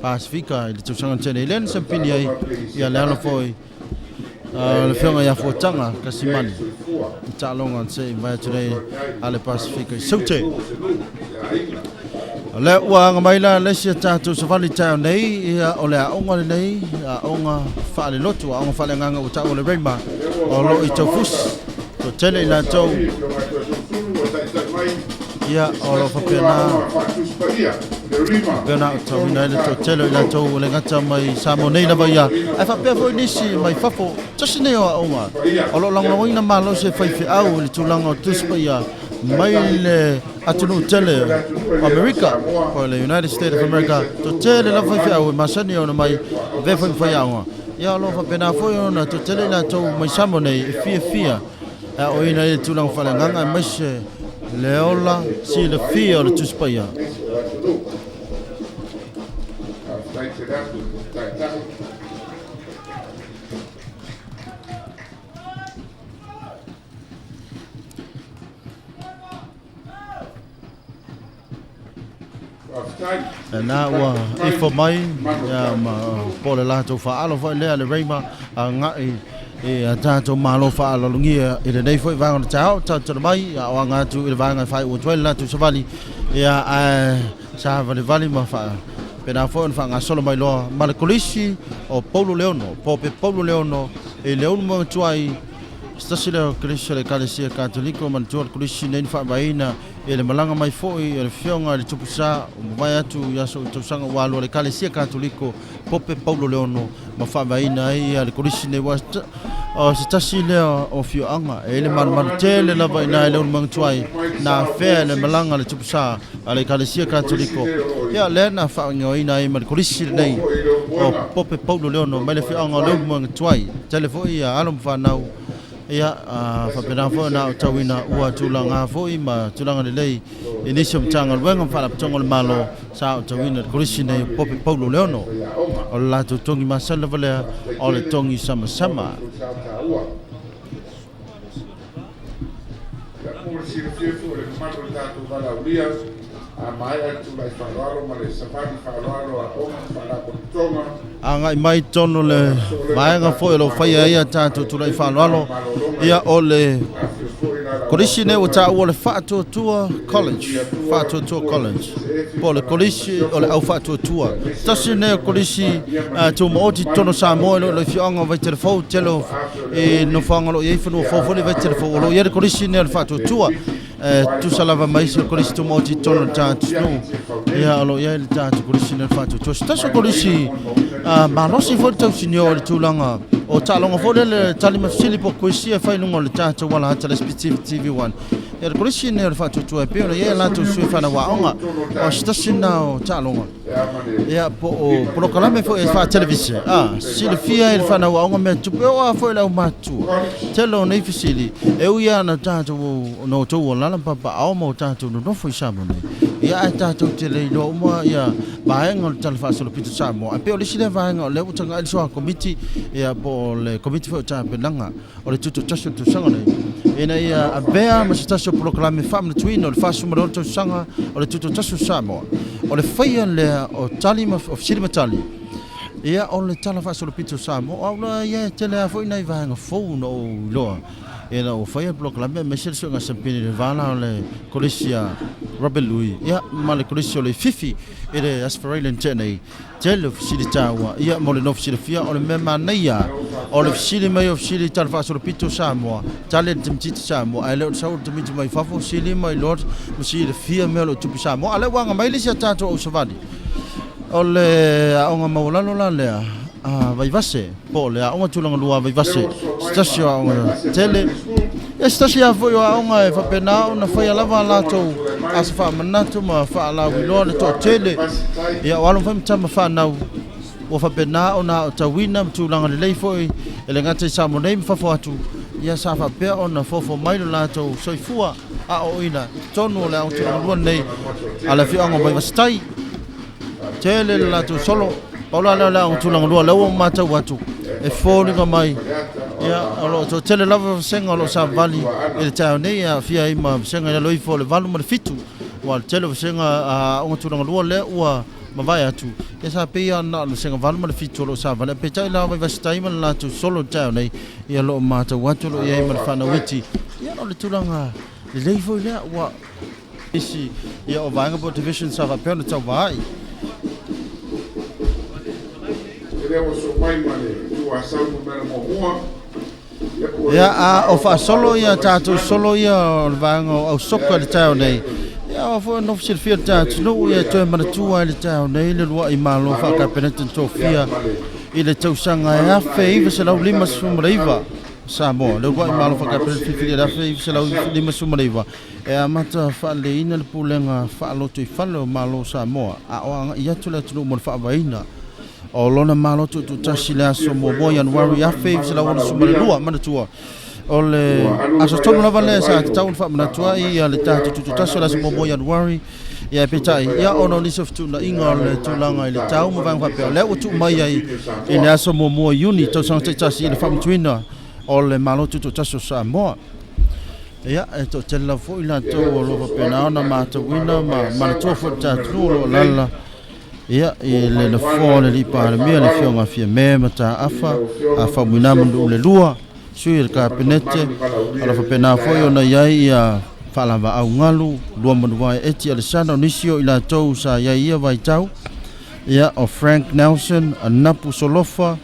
Pasefika i le tausaga na tea nei, lea na siampini ai ia le alo foi a le Afioga ia Fuataga Kasimani i taaloga se i vae atu nei a le Pasefika i Saute. O lea ua aga mai la le isi a tatou savali taeao nei, ia o le aoga lenei, aoga faalelotu, aoga faaleagaga ua taua le Rhema o lo o i Taufusi. Toatele i latou ia o lo o faapena pei ona aotauina ai le toatele o i latou e le gata mai Samoa nei lava ia, ae faapea foi nisi mai fafo. Tasi nei o aoga o lo o lagolagoina malosi e faifeau i le tulaga o Tusi Paia mai le atunuu tele o Amerika, po o le United States of America. Toatele lava faifeau e masani ona mai avea foi ma faiaoga. Ia o lo o faapena foi ona toatele i latou mai Samoa nei e fiafia e aoina ai le tulaga faaleagaga aemaise le ola silafia o le Tusi Paia. Lena ua ifo mai ia ma po o le latou faaalo foi lea le Rayma agai i a tatou malo faaaloalogia i lenei foi vaega o le taeao. Tatou mai a o aga atu i le vaega e faaiu atu ai le latou savali, ia ae savalivali ma faapena foi ona faagasolo mai loa ma le Kolisi o Paulo Leono, Pope Paulo Leono i le Ulumatua Se tasi lea o Kolisi o le Ekalesia Katoliko, manatua le Kolisi nei na faavaeina i le malaga mai foi o le Afioga i le Tupu Sa ua mavae atu i aso o tausaga ua alu a le Ekalesia Katoliko Pope Paulo Leono ma faavaeina ai le Kolisi nei ua o se tasi lea o afioaga e i ai le malumalu tele lava i ina i le Ulumaga Tuai na afea i le malaga a le Tupu Sa a le Ekalesia Katoliko. Ia lea na faaigoaina ai ma le Kolisi lenei o Pope Paulo Leono mai le afioaga o le Ulumaga Tuai. Tele foi ia alo ma fanau ia faapena foi ona aotauina ua tulaga foi ma tulaga lelei i nisi o Matagaluega ma Faalapotopotoga o le Malo sa aotauina i le Kolisi nei o Pope Paulo Leono. O le latou togi masani lava lea o le togi samasama. Ia mo le silafia foi o le mamalu o le tatou valaaulia, a maea le tulai faaaloalo ma le savali faaaloalo a Aoga ma Faalapotopotoga, Agai mai totonu o le vaega foi o lo o faia ai a tatou tulai faaaloalo, ia o le Kolisi nei ua taua o le Faatuatua College, Faatuatua College, po o le Kolisi o le Au Faatuatua. Tasi lenei o Kolisi tumaoti i totonu o Samoa i lo le afioaga o Vaitele Fou, tele o i nofoaga o lo o i ai fanua fou foi le Vaitele Fou, o lo o i ai le Kolisi lenei o le Faatuatua. E tusa lava ma isi o Kolisi tumaoti i totonu o le tatou ia o lo o i ai le tatou Kolisi lenei o le Faatuatua. Se tasi o Kolisi malosi foi le tausinio o le tulaga o taaloga foi lele tali ma fesili po o quiz e fai i luga o le tatou alahata le SPTV TV1. Ia le Kolisi lenei o le Faatuatua e pei ona i ai a latou sui fanau aoga o se tasi lena o taaloga ia po o polokalame foi e faatelevise a silafia e le fanau aoga mea tupe o a foi le aumatutua. Tele o nei fesili e ui lava na tatou na outou alala ma papaao ma o tatou nonofo i Samoa nei, ia ae tatou te le iloa uma ia vaega o le Tala Faasolopito Samoa. Ae pei o le isi lea vaega o lea ua tagai le soa komiti ia po o le komiti foi o tapenaga o le tutoatasi o le tausaga nei ina ia avea ma se tasi o polokalame faamanatuina o le 46 tausaga o le tutoatasi o Samoa. O le faia lea o tali ma o fesili ma tali ia o le Tala Faasolopito o Samoa. O au la ia e tele lava foi nai vaega fou na ou iloa ina ua faia le polokalame aemaise le suega sampini i le va la o le Kolisi a Robert Louis ia ma le Kolisi o Leififi i le Aso Faraile na tea nei. Tele o fesili taua ia mo le nofo silafia o le mea manaia o le fesili mai o fesili i Tala Faasolopito o Samoa, tali a le tamaitiiti Samoa ae le o le sau o le tamaiti mai fafo sili mai loa ma silafia mea o lo o tupu i Samoa. A o lea ua aga mai le isi a tatou au savali o le aoga maualalo la lea a Vaivase po o le aoga tulaga lua a Vaivase, se tasi o aoga tele ia se tasi lava foi o aoga e faapena ona faia lava a latou aso faamanatu ma faalauiloa le toatele ia o alo foi ma tama fanau ua faapena ona aotauina ma tulaga lelei foi e le gata i Samoa nei ma fafo atu ia sa faapea ona fofo mai lo latou soifua aoaoina i totonu o le aoga tulaga lua lenei a le afioaga o Vaivase Tai. tele le latou solo. Pau la lea o le aoga tulaga lua, lea ua matau atu e foliga mai ia o lo o toatele lava vasega o lo o savavali i le taeao nei e aafia ai ma vasega i lalo ifo o le 8 ma le 7 aua o le tele o vasega a aoga tulaga lua lea ua mavae atu ia sa pei lava na o le vasega 8 ma le 7 o lo o savavali ae peitai la o Vaivase-tai ma le latou solo i le taeao nei ia o lo o matau atu o lo o i ai ma le fanau iti ia o le tulaga lelei foi lea ua Isi ia o vaega po o division sa faapea ona tauvaai. E le oso mai ma le Tuasau numera muamua. Ia, a o faasolo ia tatou solo ia o le vaega o ausoka i le taeao nei. Ia, aua foi nofo silafia le ta atunuu ia toe manatua ai le taeao nei le lua'i malo faa-Kapeneta na tofia i le tausaga e 1959 Samoa. Le ulua'i malo faa-Kapeneta filifili i le 1959 E amata faaleleiina le pulega faalotoifale o Malo o Samoa, a o agai atu le atunuu mo le faavaeina o lona Malo Tuutuutasi i le aso 1 Ianuari 1962. Manatua, o le aso tonu lava lea sa tatau ona faamanatu ai le tatou Tuutuutasi o le aso 1 Ianuari, ia peitai, ia ona o nisi o fetuunaiga o le tulaga i le tau ma vaega faapea, o lea ua tuu mai ai i le aso 1 Iuni tausaga taitasi i le faamanatuina o le Malo Tuutuutasi o Samoa. Ia, e toatele lava foi latou o lo o faapena ona matauina ma manatua foi le ta atunuu o lo o alaala ia, i le nofoa o le Alii Palemia, le Afioga a Fiame Mataafa Faumuina Manuulelua, sui o le Kapenete, o lo o faapena foi ona i ai ia Faalavaau Galu, Luamanuvae Eti Alesana, o nisi o i latou sa i ai i ia vaitau, ia, o Frank Nelson, Anapu Solofa,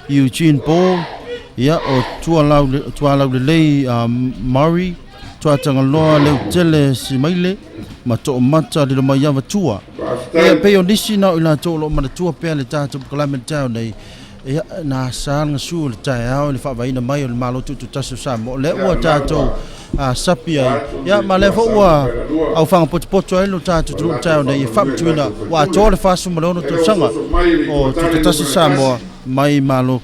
Eugene Ball, ia, o Tualau, Tualaulelei Murray, Tuatagaloa Leutele Simaile, ma Toomata Lilomaiava Tua. Ia, pei o nisi na o i latou o lo o manatua pea le tatou polokalame i le taeao nei, ia, na asa le gasu o le taeao i le faavaeina mai o le Malo Tuutuutasi o Samoa, o lea ua tatou sapi ai, ia, ma lea foi ua aufaga potopoto ai lo tatou atunuu i le taeao nei e faamatuina ua atoa le 46 tausaga o tutoatasi Samoa mai Malo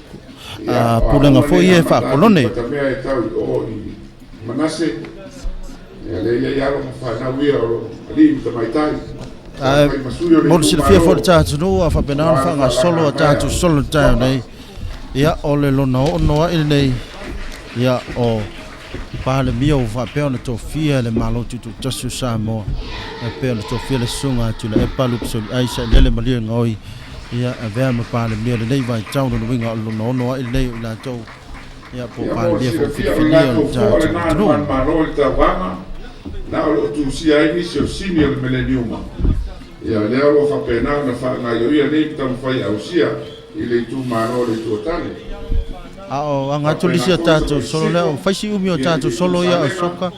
pulega foi ia e faakolone. Ae mo le silafia foi le ta atunuu a faapena ona faagasolo a tatou solo i le taeao nei, ia o le lona ono ai lenei ia o Palemia ua faapea ona tofia e le Malo Tutoatasi o Samoa, e pei ona tofia le Susuga a Tuilaepa Lupesoliai Sailele Malielegaoi ia avea ma Palemia i lenei vaitau. Lona uiga o le lona ono ai lenei o i latou ia po o Ia mo le Palemia foi silafia, o le filifilia o latou le foa tatou lena na atunuu. manumalo i le tauvaga, na o lo o tusia ai nisi o sini o le meleniuma. Ia, lea o lo o faapena ona faagaioia nei taumafai e ausia i le itumalo o le Itu o Tane. A o aga atu Faapena lisi a foi tatou Savaii solo lea, Sisifo, o faisi umi o ia i tatou le Itu solo ia o Salega, soka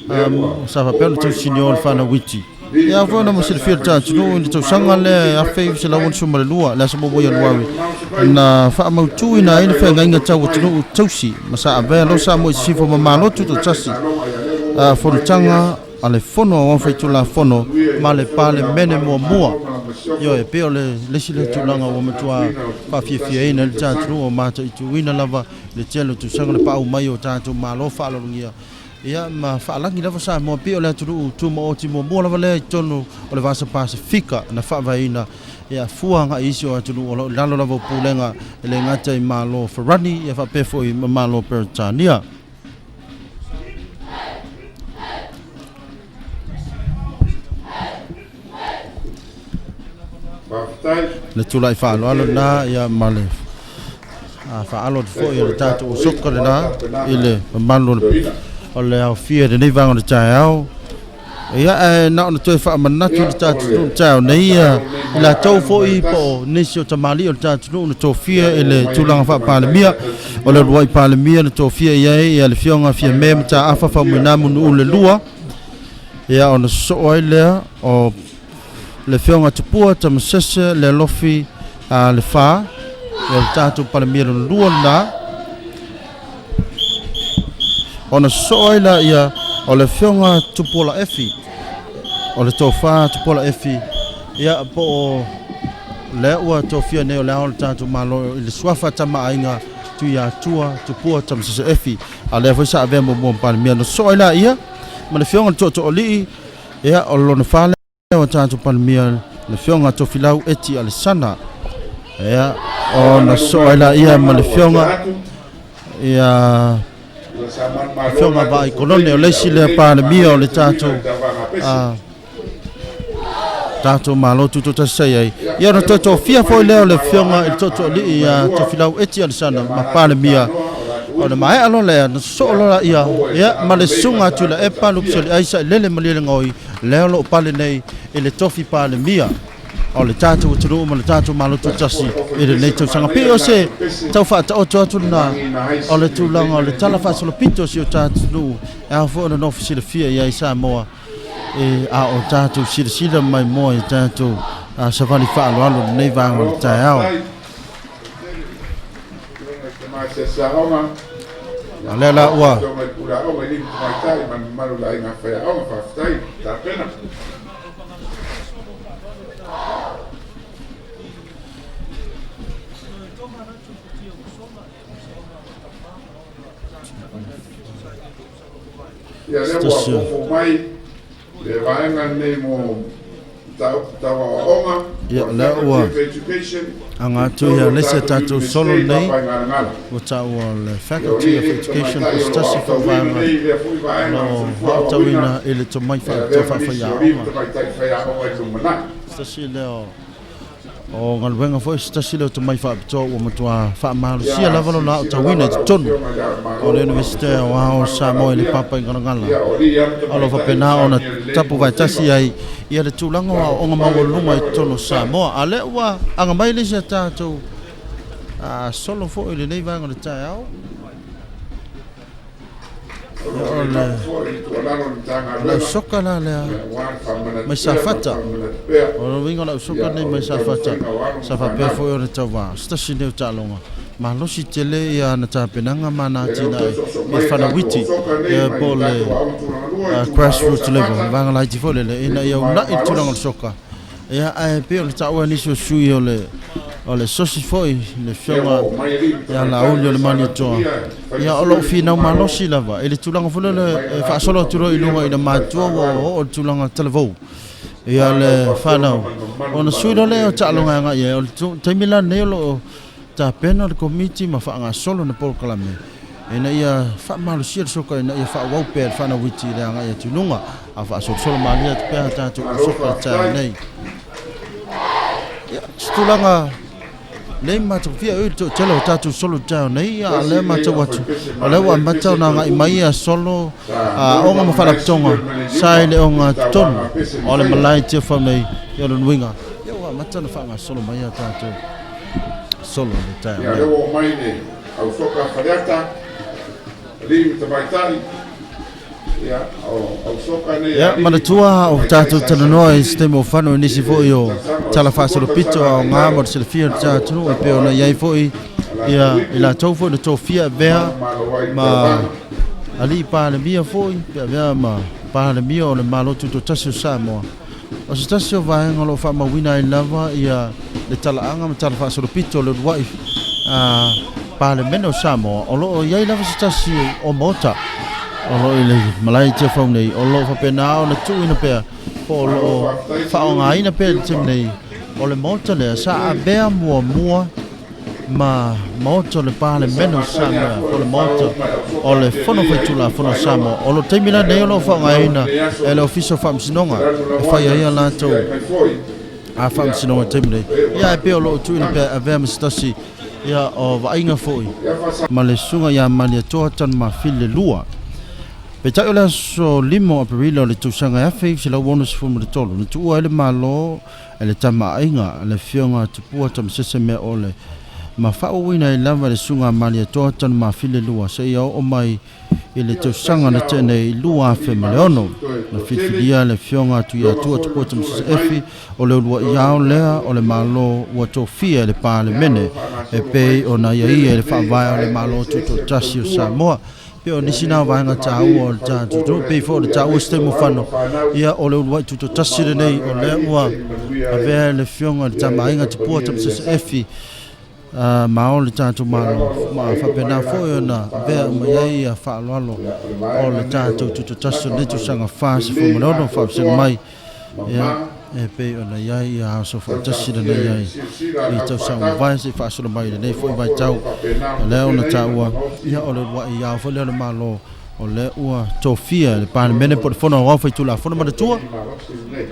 lea ua sa faapea oo ona mai le tausinio le faaaloalo fanauiti. alii Ia ma foi ona mo tamaitai sa silafia le fai ma sui o tatou le i le tausaga itumalo i lea lenei e vaitaimi. 1962 le aso 1 O lea e Ianuari mamao Savaii, na ia o lea faamautuina ai le lava e loto feagaiga poto tau mai, atunuu tausi ma sa ia avea loa aumai le Samoa i sisifo faamalo ma ma Malo latou lage Tutoatasi taaloga, ia lea ua oo mai lenei fonotaga aso. a le Fono Aoao Aumai tatou Faitulafono faamanuia i ma lau le Afioga i Le Ao Palemene Mamalu o le muamua. Malo ma lau Ioe, Masiofo, pei o le isi lea ia e ala i tulaga ua matua faamanatuina o le Tutoatasi i faafiafiaina ai lenei le ta tausaga. atunuu, o mataituina lava le tele o tausaga le paau mai o tatou Malo faaaloalogia, ia ma faalagi lava Samoa pei o le atunuu tumaoti muamua lava lea i totonu o le Vasa Pasefika na faavaeina, ia fua agai isi o atunuu o lo o i lalo lava o pulega e le gata i Malo Farani, ia faapea foi ma Malo Peretania. Faafetai. Le tulai Faafetai faaaloalo tele i lena le ia ma le faaalo atu faafetai foi o foi le i le tatou tapuaiga soka aua le lena i tapenaga le mamalu toeaina. o le aofia i lenei vaega o le taeao. Ia, ae na ona toe faamanatu Ia, le o tatou le nuu taeao nei ia tatalo lenei i mai latou Aana foi po Nu.1, o nisi o tamalii o le tatou nuu na ia tofia i ua oo le mai ai tulaga le tamaitai faa-Palemia. sa O le tausinio, uluai Palemia na tofia i ai ia le Afioga aumai le Fiame latou Mataafa faamanuia Faumuina i lau Munu'u le Afioga. lua, ia ona sosoo ai lea o le Afioga Tupua Tamasese le Alofi a le Fa, ia o le tatou Palemia lona lua lena. Ona sosoo ai la ia o le Afioga Tupuola Efi, o le tofa Tupuola Efi, ia po o lea ua tofia nei o le ao o le tatou Malo i le suafa Tamaaiga Tuiatua Tupua Tamasese Efi, a lea foi sa avea muamua ma Palemia. Ona sosoo ai la ia ma le Afioga le Tootooalii, ia o lona fa lea o tatou Palemia Le Afioga Tofilau Eti Alesana, ia, ona sosoo ai laia ma le Afioga ia Afioga Vaai Kolone, o le isi lea Palemia o le tatou tatou Malo Tutoatasi sa i ai. Ia ona toe tofia foi lea o le Afioga i le Tootooalii ia Tofilau Eti Alesana ma Palemia. Ona maea loa lea, ona sosoo loa laia, ia, ma le Susuga Tuilaepa Lupesoliai Sailele Malielegaoi, lea o lo o pale nei i le tofi Palemia o le tatou atunuu ma le tatou Malo Tutoatasi i lenei tausaga. Pei o se tau faataoto atu lena o le tulaga o le tala faasolopito o si o tatou atunuu e ao foi ona nofo silafia i ai Samoa e a o tatou silasila mai moa i tatou savali faaaloalo i lenei vaega o le taeao. A lea la ua Ia lea ua fofo mai le vaega lenei mo mataupu tau aoaoga. Ia lea ua aga atu ia le isi a tatou solo lenei ua taua o le Faculty of Education po o se tasi foi o vaega o lo o aotauina i le tomai faapitoa faafaiaoga. Se tasi lea o O galuega foi se tasi lea o tomai faapitoa ua matua faamalosia lava lona aotauina i totonu o le Iunivesite Aoao o Samoa i le Papa i Galagala. O lo o faapena ona tapu vaetasi ai ia le tulaga o aoaoga maualuluga i totonu o Samoa. A lea ua aga mai le isi a tatou solo foi i lenei vaega o le taeao. O le ausoka la lea mai Safata. O le uiga o le ausoka nei mai Safata, sa faapea foi ona tauva. O se tasi nei o taaloga malosi tele ia ana tapenaga ma ana atinae i le fanauiti po o le grassroots level, le vaega laiti foi lele, ina ia uunai le tulaga o le soka. Ia, ae pei o le taua e nisi o sui o le o le sosi foi, le afioga ia Laauli o le Malietoa, ia o lo o finau malosi lava i le tulaga foi lele e faasolo atu loa i luga ina matua ua oo i le tulaga talavou ia le fanau, ona sui loa lea o taaloga e agai i ai. O le taimi la lenei o lo o tapena le Komiti ma faagasolo le polokalame ina ia faamalosia le soka ina ia faaauau pea le fanauiti i le agai atu i luga, a faasolosolo malie atu pea a tatou soka i le taeao nei. Ia, se tulaga nei matagofie oi le toatele o tatou solo i le taeao nei, a o lea e matau atu o lea ua amata ona agai mai ia solo aoga ma faalapotopotoga sa i le ogatotonu o le malae i Tiafau nei. Ia o lona uiga, ia ua amata ona faagasolo mai a tatou solo i le taeao Ia, nei. lea ua oo mai le au soka a Faleata, alii ma tamaitai. Ia, o au soka nei a Ia, alii manatua ma o tamaitai tatou sa talanoa i se sailiili taimi o fano i i nisi le foi o tausaga o le tala 14 faasolopito tausaga a nei aoga mo lalo, le silafia o le a o lo o atunuu e pei tauavao ona i ai atu foi a latou ia i ipu latou foi na tofia e avea manumalo ai i le ma tauvaga. alii Palemia foi pe avea ma Palemia o le Malo Tutoatasi o Samoa. O se tasi o vaega o lo o faamauina ai lava ia le talaaga ma tala faasolopito o le uluai Palemene o Samoa, o lo o i ai lava se tasi o Maota o lo o i le malae i Tiafau nei, o lo o faapena ona tuuina pea po o lo Malo o faafetai Siumu, faaaogaina pea i le taimi Siufa, nei. O le Maota lea sa Saitele. avea muamua ma Maota o le Ia sa Palemene o masani a Samoa foi po o le ona fao Maota uma e au o soka le Fono tele a ipu i Faitulafono o faailoga Samoa. O lo taimi la ae nei o o lo o molimau faaaogaina lenei aso e le le Ofisa o Faamasinoga lanu e fai lauana ai na a filifili latou ai mai foi ia faamasinoga i le o taimi nei. e ua Ia ae pei latou o lo o tuuina mautulaga. pea e avea ma se tasi ia o vaaiga foi Ia faasa ma le susuga ia Malietoa Tanumafili le Lua. Peitai o le aso 5 o Aperila o le tausaga 1963, na tuua ai le Malo e le Tama a Aiga, le Afioga a Tupua Tamasese Meaole, ma faaauauina ai lava e le Susuga a Malietoa Tanumafili Lua seia oo mai i le ia se tausaga tasi na a tea o nei atalii 2006. malosi toe Na toatele filifilia le Afioga a yoga Tuiatua foi Tupua na Tamasese tulai mai Efi o le uluai totonu o ao le lea tatou o le atunuu. Malo ua tofia e le Ia o lo Palemene o e faagasolo mai pei le ona solo tele aiaia i le lenei Faavae o le vaega Malo eseese o le Tutoatasi o tautua. Samoa. Pei o Ia nisi nei na o foi vaega tamalii taua ma o le tatou faleupolu o atunuu, le pei foi o atunuu le taua aemaise se taimi o o alo ma fano, fanau ia o le uluai ua tutoatasi lenei o faamagaloina lea ai ua seia manuia ai avea e le Afioga i le ia Tama i le Aiga Tupua kamupani e Tamasese Iasami. Efi ma o le tatou Ia lava Malo o lo o ma faailo mai faapena e foi latou ona avea uma i faalauiloa ai faaaloalo ia o le o vaega le lenei o lo tatou o tutoatasi o nafa lenei ma le tausaga lelei 46 faafesega atoatoa mai. Ia. mama. E pei ona i ai ia aso faatasi Tau lenei tafia ai i silasila a le i au tausaga faatau, mavae se'i faasolo mai i lenei o foi loa foi o lo vaitau. o faapena O ona lea ona tapenaina ma taua gaosi ia o le ulua'i ao foi lea o le Malo o lea ua tofia e le totonu Palemene o po o le le Fono Aoao Faitulafono. Manatua, kamupani malosi lenei.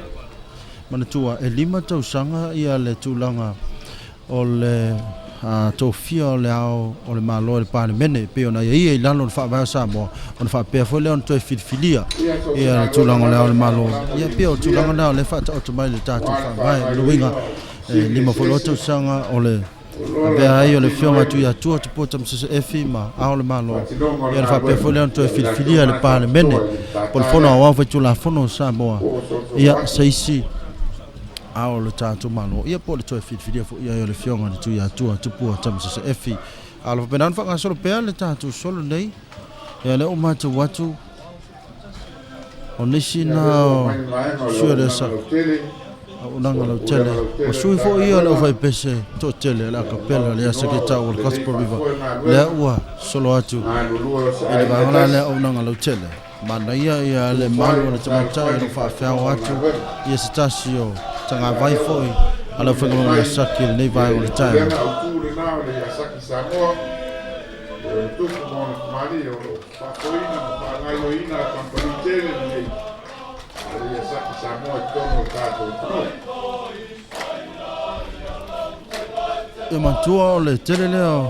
manatua e 5 tausaga ia le tulaga o le tofia o le ao o le Malo e le Palemene e pei ona ia i lalo o le Faavae o Samoa, ona faapea foi lea ona toe filifilia Ia, so o se ia le galuega tulaga o le ao o lava le e Malo. faalagolago Ia i pei o inisinia tulaga na o lea faataoto mai i le tatou aua le Faavae. O le uiga faagaoioiga o e sini 5 foi loa eseese tausaga o le o lola e avea ai o le faatino Afioga ai le Tuiatua Tupua Tamasese Efi ma ao o le Malo. faatinoga o le Ia ona faapea galuega. foi lea ona toe Ia, o i latou filifilia e le na e Palemene faapitoa i le po o le matata Fono lea Aoao Faitulafono o Samoa po o soosoo ia atu. se isi ao o le tatou Malo, ia po o le toe filifilia foi ai o le Afioga i le Tuiatua Tupua Tamasese Efi. A o le faapena ona faagasolo pea le tatou solo nei. Ia lea ua matou atu o nisi Ia, na lea ua o aumai le vaega o le sui o le auaunaga asa lautele, po auaunaga o le pulega lautele lautele o o le sui foi ia o le Matagaluega, aufaipese toatele o le ia, o acapella le asa mautinoa ke o tau o le lelei Gospel River faafoe lea galuega, ua solo atu galulue o se i le aiga e vaega la lea tasi, auaunaga lautele. Manaia ia le tufa ai malu o ma le tamaitai o fealofani lo i le faafeao faatinoga o le atu galuega. ia se tasi o Ia, tagavai lea ua foi a le muliai aufaigaluega mai Saki i lenei ia vaega i o le le taeao. pulega autu lena o le Iasaki Samoa, o le tupu ma ona tamalii o lo o faafoeina ma faagaoioiina le kamupani tele lenei o le Iasaki Samoa i totonu o le tatou atunuu. Ia matua o le tele lea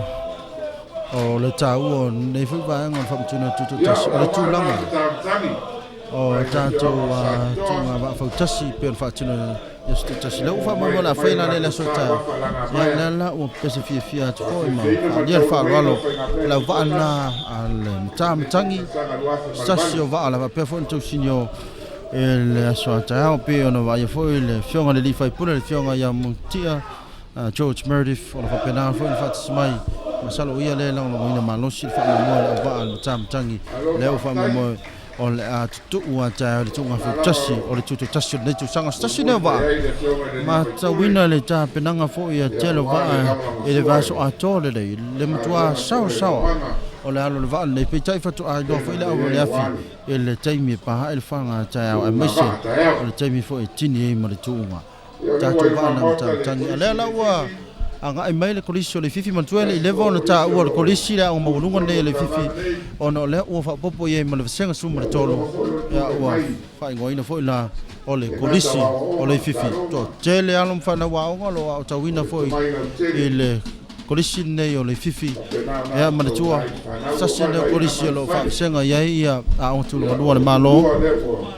o le taua o lenei foi vaega o le faamatuna Ia, tutoatasi o o le lau vaa lena tulaga o se taumatagi o mai le tatou afioaga o Satitoa, tuga vaafautasi pei ona faatino i aso taitasi ia lea ua oo mai faamoemoe o le le a aumai fai o la lea i le latou aso sa taeao. aua Ia faalagamaea, lea la ua pese fiafia atu foi ma faafiafiaina ma le faaalia le taulimaina faaaloalo o o faigamea le auvaa lena tutoatasi a le i lenei matamatagi tausaga se tasi 2008. o vaa la faapea foi ona tausini o e le aso a taeao pei ona vaaia foi le afioga i le alii faipule le afioga ia Mutia George Meredith o lo faapena foi ona faatasi mai. Masalo o ia lea e lagolagoina malosi le faamoemoe o le auvaa a le matamatagi Malo lea ua faafetai, faamoemoe o le a tutuu a taeao i le o tuuga lena lava o fautasi lo o o le tutoatasi o lenei tausaga. O se tasi lea mulimuli vaa tai ai le afioga i le alii faipule, matauina le tapenaga foi a ia tele o aua le vaa i le lagolagosua i vaiaso le atoa lelei le matua galuega foi a le saosaoa auaunaga o le alo o le vaa lenei. Peitai faatoa iloa tele foi le lelei au o ai le aua afi le i le taimi e pahae le faga a taeao, tuuga aemaise vaa o taeao. le taimi foi e tini ai ma le tuuga Ia, o lea ua tatou i vaa luma na maota le matamatagi. A kolisi lea o la le ua Fifi, agai mai le kolisi o le Fifi manatua e ia le i o leva le ona kolisi o taua le lo o kolisi le aoga maualuga ulufulu lenei a le le Fifi taulaga nei, ona o lea ua faaopoopo i ai ma le vasega ia ua 13 leva foi ona ia tulai ua mai faaigoaina foi la o le e gata kolisi o o aoaoga le ma Fifi. taaloga Toatele alo ma fanau aoga o lo o o aotauina le foi tomai i lautele le kolisi lenei o le Fifi. faapena ona Ia aotauina manatua ai fanau o tasi lenei o vaevaeina kolisi o lo o manufale. faavasega i ai ia aoga Ia, o tulagalua a le le Malo tulua lea ua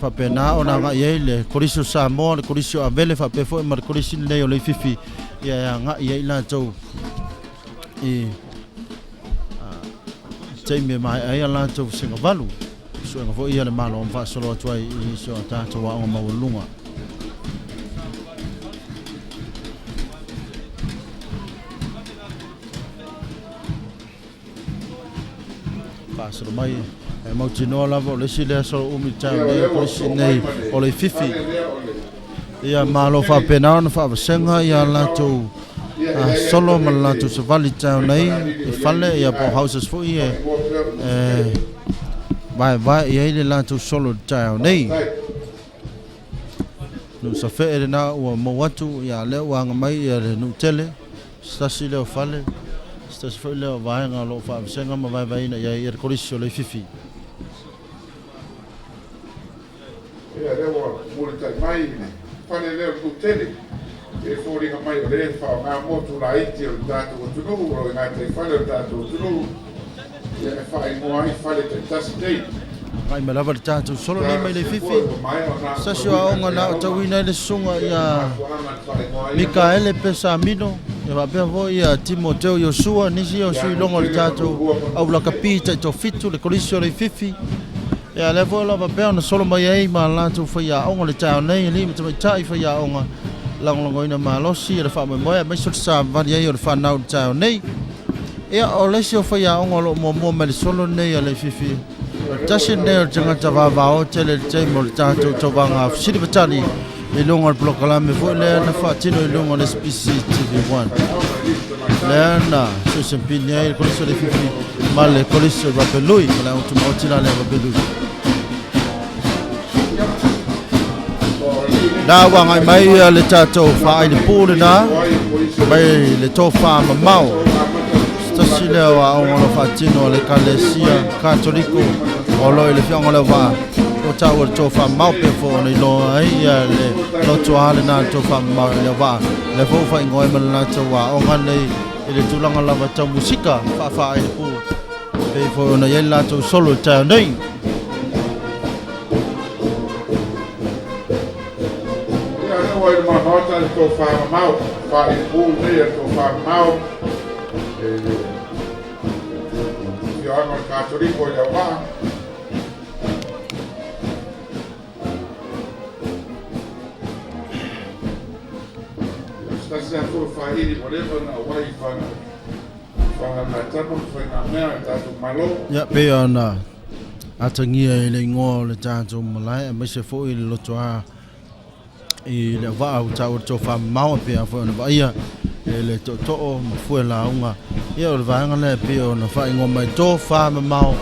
faapena tupu ona mai. agai ai le kolisi o Samoa, le kolisi o Avele faapea foi ma le kolisi lenei o Leififi ia e agai ai latou i taimi e maea ai a latou vasega valu suega foi ia le Malo ma faasolo atu ai i nisi o tatou aoga maualuluga. Faasolo mai e mautinoa lava o le isi lea solo umi Ia, taeao o nei o lea ua kolisi sosoo mai nei ma le o Leififi. fale lea o le Ia malo Nusafili, faapena ona faavasega ia Nusafili Tower. latou Ia, e leai lava solo ma le internet latou savali taeao mai nei Fagalii i o i ai fale i, ia po o ae houses foi e faaigoa pea o le e Nusafili. vaevae i ai le latou solo i le taeao nei. Faafetai. Nuu safee lena ua mou atu ia lea ua aga mai ia le nuu tele se tasi lea o fale se tasi foi lea o vaega o lo o faavasega ma vaevaeina i ai ia le kolisi o Leififi. Ia, lea ua mulitai mai i le fale lea o le nuu tele. E foliga mai o lea e faaaoga motu laiti o le tatou atunuu, o lo o i gataifale o le tatou atunuu, ia e faaigoa ai fale taitasi nei. Agai mai lava le tatou solo nei mai Talosia Leififi foi ua maea ona se tasi o aotauina e aoga na faiaoga aotauina ai le susuga ia i le ia mafuaaga na faaigoa ai ia motu. Mikaele Pesamino ia faapea foi ia Timoteo Iosua nisi o Ia sui nuu logo o le tele ma tatou nuu lua ma nuu safee. aulakapi taitofitu le kolisi o Leififi. Ia lea foi o lo o faapea ona solo mai ai ma latou faiaoga le taeao nei alii ma tamaitai faiaoga lagolagoina malosi le faamoemoe aemaise o le savali ai o le fanau i le taeao nei. Ia o le isi o faiaoga o lo o muamua mai le solo nei a Leififi Ia o o le lea ua tasi lenei o le taulimaina mai tagata solo vavao tele i le taimi o le le pule tatou tauvaga Amepasa ma fesili matali faletua i luga o le polokalame ia foi lea na Lauano faatino i ia luga o ma le le SBC TV1 faiaoga i alii ma tamaitai lea na siosiampini ai le kolisi o faafetai tele Leififi mo lo outou ma le sao. kolisi o Rapelui ma le aoga tumaoti la lea Rapelui. Ia, o alii nei Na ua agai mai le tatou faaailepū lena mai le tofa mamao. Se tasi lea o aoga o lo o faatino a le Ekalesia Katoliko o lo o i le Afioaga o Leauvaa, ua taua le tofa mamao pei foi ona iloa ai le lotoa lena le tofa mamao i Leauvaa. O lea foi ua faaigoa ai ma le latou aoga nei i le tulaga lava tau musika faafaaailepū pei foi ona i ai le latou solo i le taeao nei. Ia, lea ua i luma o le Maota le tofa mamao, faaipu nei a le tofa mamao e le afioaga o le Katoliko i Leauvaa. Ia, o se tasi lava foi o faili ua leva ona auai i faagatama ma faigamea a le tatou Malo. Ia, pei ona atagia i le igoa o le tatou malae aemaise foi le lotoa i le auvaa ua taua le tofa mamao e pei foi ona vaaia e le tootoo ma fue lauga. Ia, o le vaega lea e pei ona faaigoa mai tofa mamao,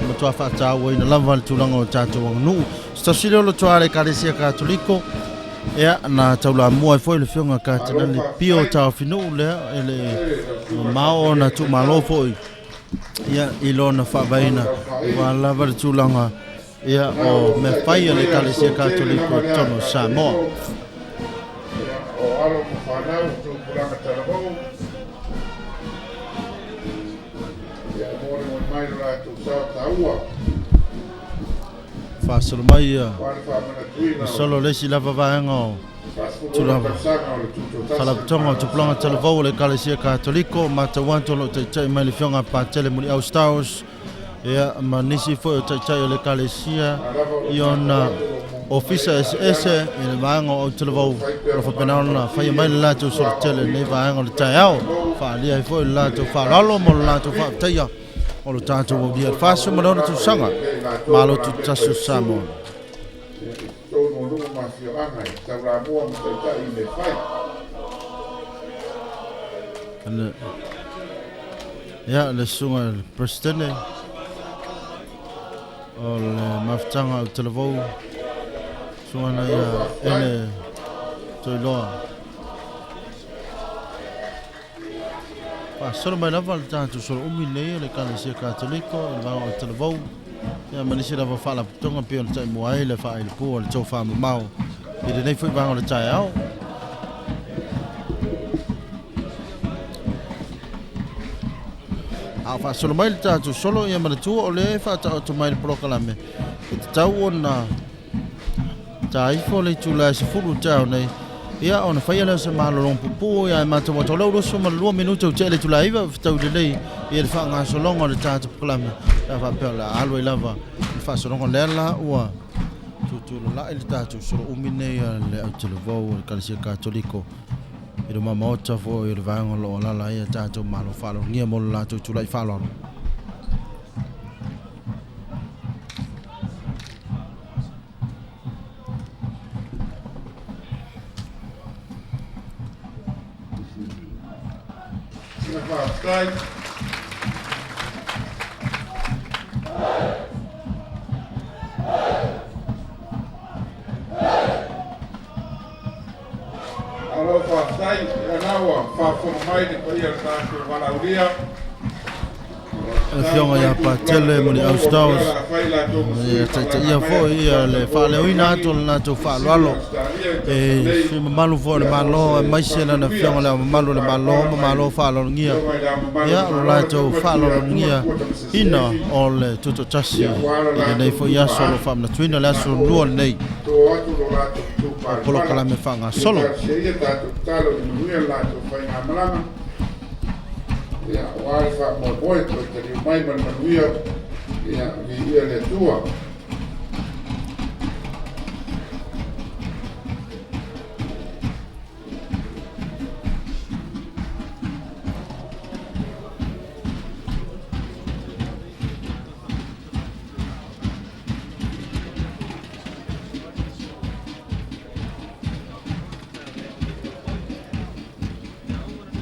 e matua faatauaina lava le tulaga o tatou aganuu. Se tasi lea o lotoa le Ekalesia Katoliko. Ia, na taulamua ai foi le Afioga a Katinali Pio Taofinuu lea e le mamao ona tuumalo foi ia i lona faavaeina ua lava le tulaga ia o mea fai a le Ekalesia Katoliko i totonu o Samoa. O alo ma fanau o tupulaga talavou, ia e molimoli mai lo latou sao taua. Faasolo mai ia solo le isi lava vaega o tulaga Faalapotopotoga o Tupulaga Talavou o le Ekalesia Katoliko, matau atu o lo o taitai mai le Afioga a Patele Muliau Stowers, ia ma nisi foi o taitai o le Ekalesia i ona ofisa eseese i le vaega o Autalavou, o lo o faapena ona faia mai le latou solotele i lenei vaega o le taeao, faaalia ai foi le latou faaaloalo ma le latou faafetaia o lo tatou aulia i le 46 tausaga Malo Tutoatasi o Samoa. I totonu o nuu ma afioaga e taulamua ma taitai i mea fai. Ia, le susuga i le Peresetene o le Mafutaga o Talavou, susuga na ia Ene Toiloa. Faasolo mai lava le tatou solo umi lenei o le Ekalesia Katoliko i le Vaega o Talavou, ia ma nisi lava faalapotopotoga pei ona taimua ai le faaailepū a le tofa mamao i lenei foi vaega o le taeao. A o faasolo mai le tatou solo, ia manatua o lea e faataoto mai le polokalame e tatau ona Ta ifo le itula e 10 i taeao nei, ia ona faia lea o se malologa pupuu, ia ae matau atu o lea ua 22 minute ua tea le itula e 9, ua fetaui lelei ia le faagasologa o le tatou polokalame, pe a faapea o le a alu ai lava le faasologa lea la ua tutulalai le tatou solo umi nei a le Autalavou a le Ekalesia Katoliko i luma maota foi o le vaega o lo o alaala ai a tatou malo faaaloalogia mo le latou tulai faaaloalo. Faafetai. Malo faafetai. Ia na ua faafofoga mai le paia o le tatou valaaulia. Le Afioga ia Patele Muliau Stowers, ia taitaia foi ia le faaleoina atu o le latou faaaloalo e sui mamalu foi o le Malo, aemaise lana Afioga le Ao Mamalu o le Malo ma Malo faaaloalogia, ia o le latou faaaloalogia ina o le tutoatasi i lenei foi aso o lo o faamanatuina le aso lua lenei o polokalame faagasolo. Ia, aua le faamoemoe, toe taliu mai ma le manuia, ia, viia le Atua.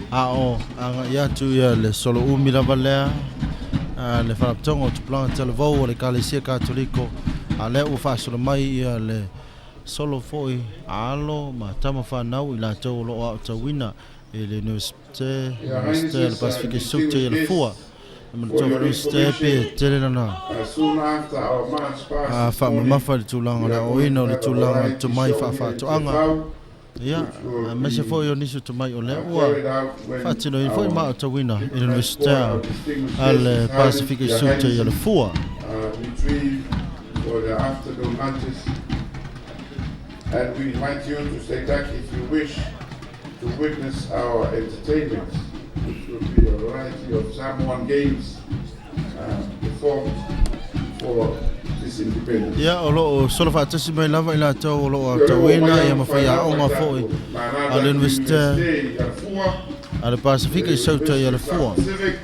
A o agai atu ia le solo umi lava lea a le Faalapotopotoga o Tupulaga Talavou o le Ekalesia Katoliko, a lea ua faasolo mai ia le solo foi a alo ma tama fanau i latou o lo o aotauina i le Universite Your Universite o le Highnesses, Pasifika i Saute i distinguished Alafua. guests, E for manatua your foi le Universite pe information, tele lana soon after our march past a this morning, faamamafa i le tulaga o we le are going aoaoina to o le have a tulaga o le variety tomai show here in faafaatoaga. Tiafau, Ia, which will aemaise be foi o nisi o tomai o lea ua carried out when faatinoina foi our ma aotauina i le diplomat Universite corps, our distinguished a guests, le His Highness, Pasifika i Their Saute i Highnesses, Alafua. retrieve for their afternoon lunches. And we invite you to stay back if you wish to witness our entertainment, which will be a variety of Samoan games performed for this independence. Ia, o lo o sola faatasi mai lava i latou o lo o Ia lea ua aotauina omai ia au ma ma faiaoga fanau ma foi tatou a le Manana Universite Universite i Alafua, a le Pasifika le i Saute i University of Alafua. South Pacific,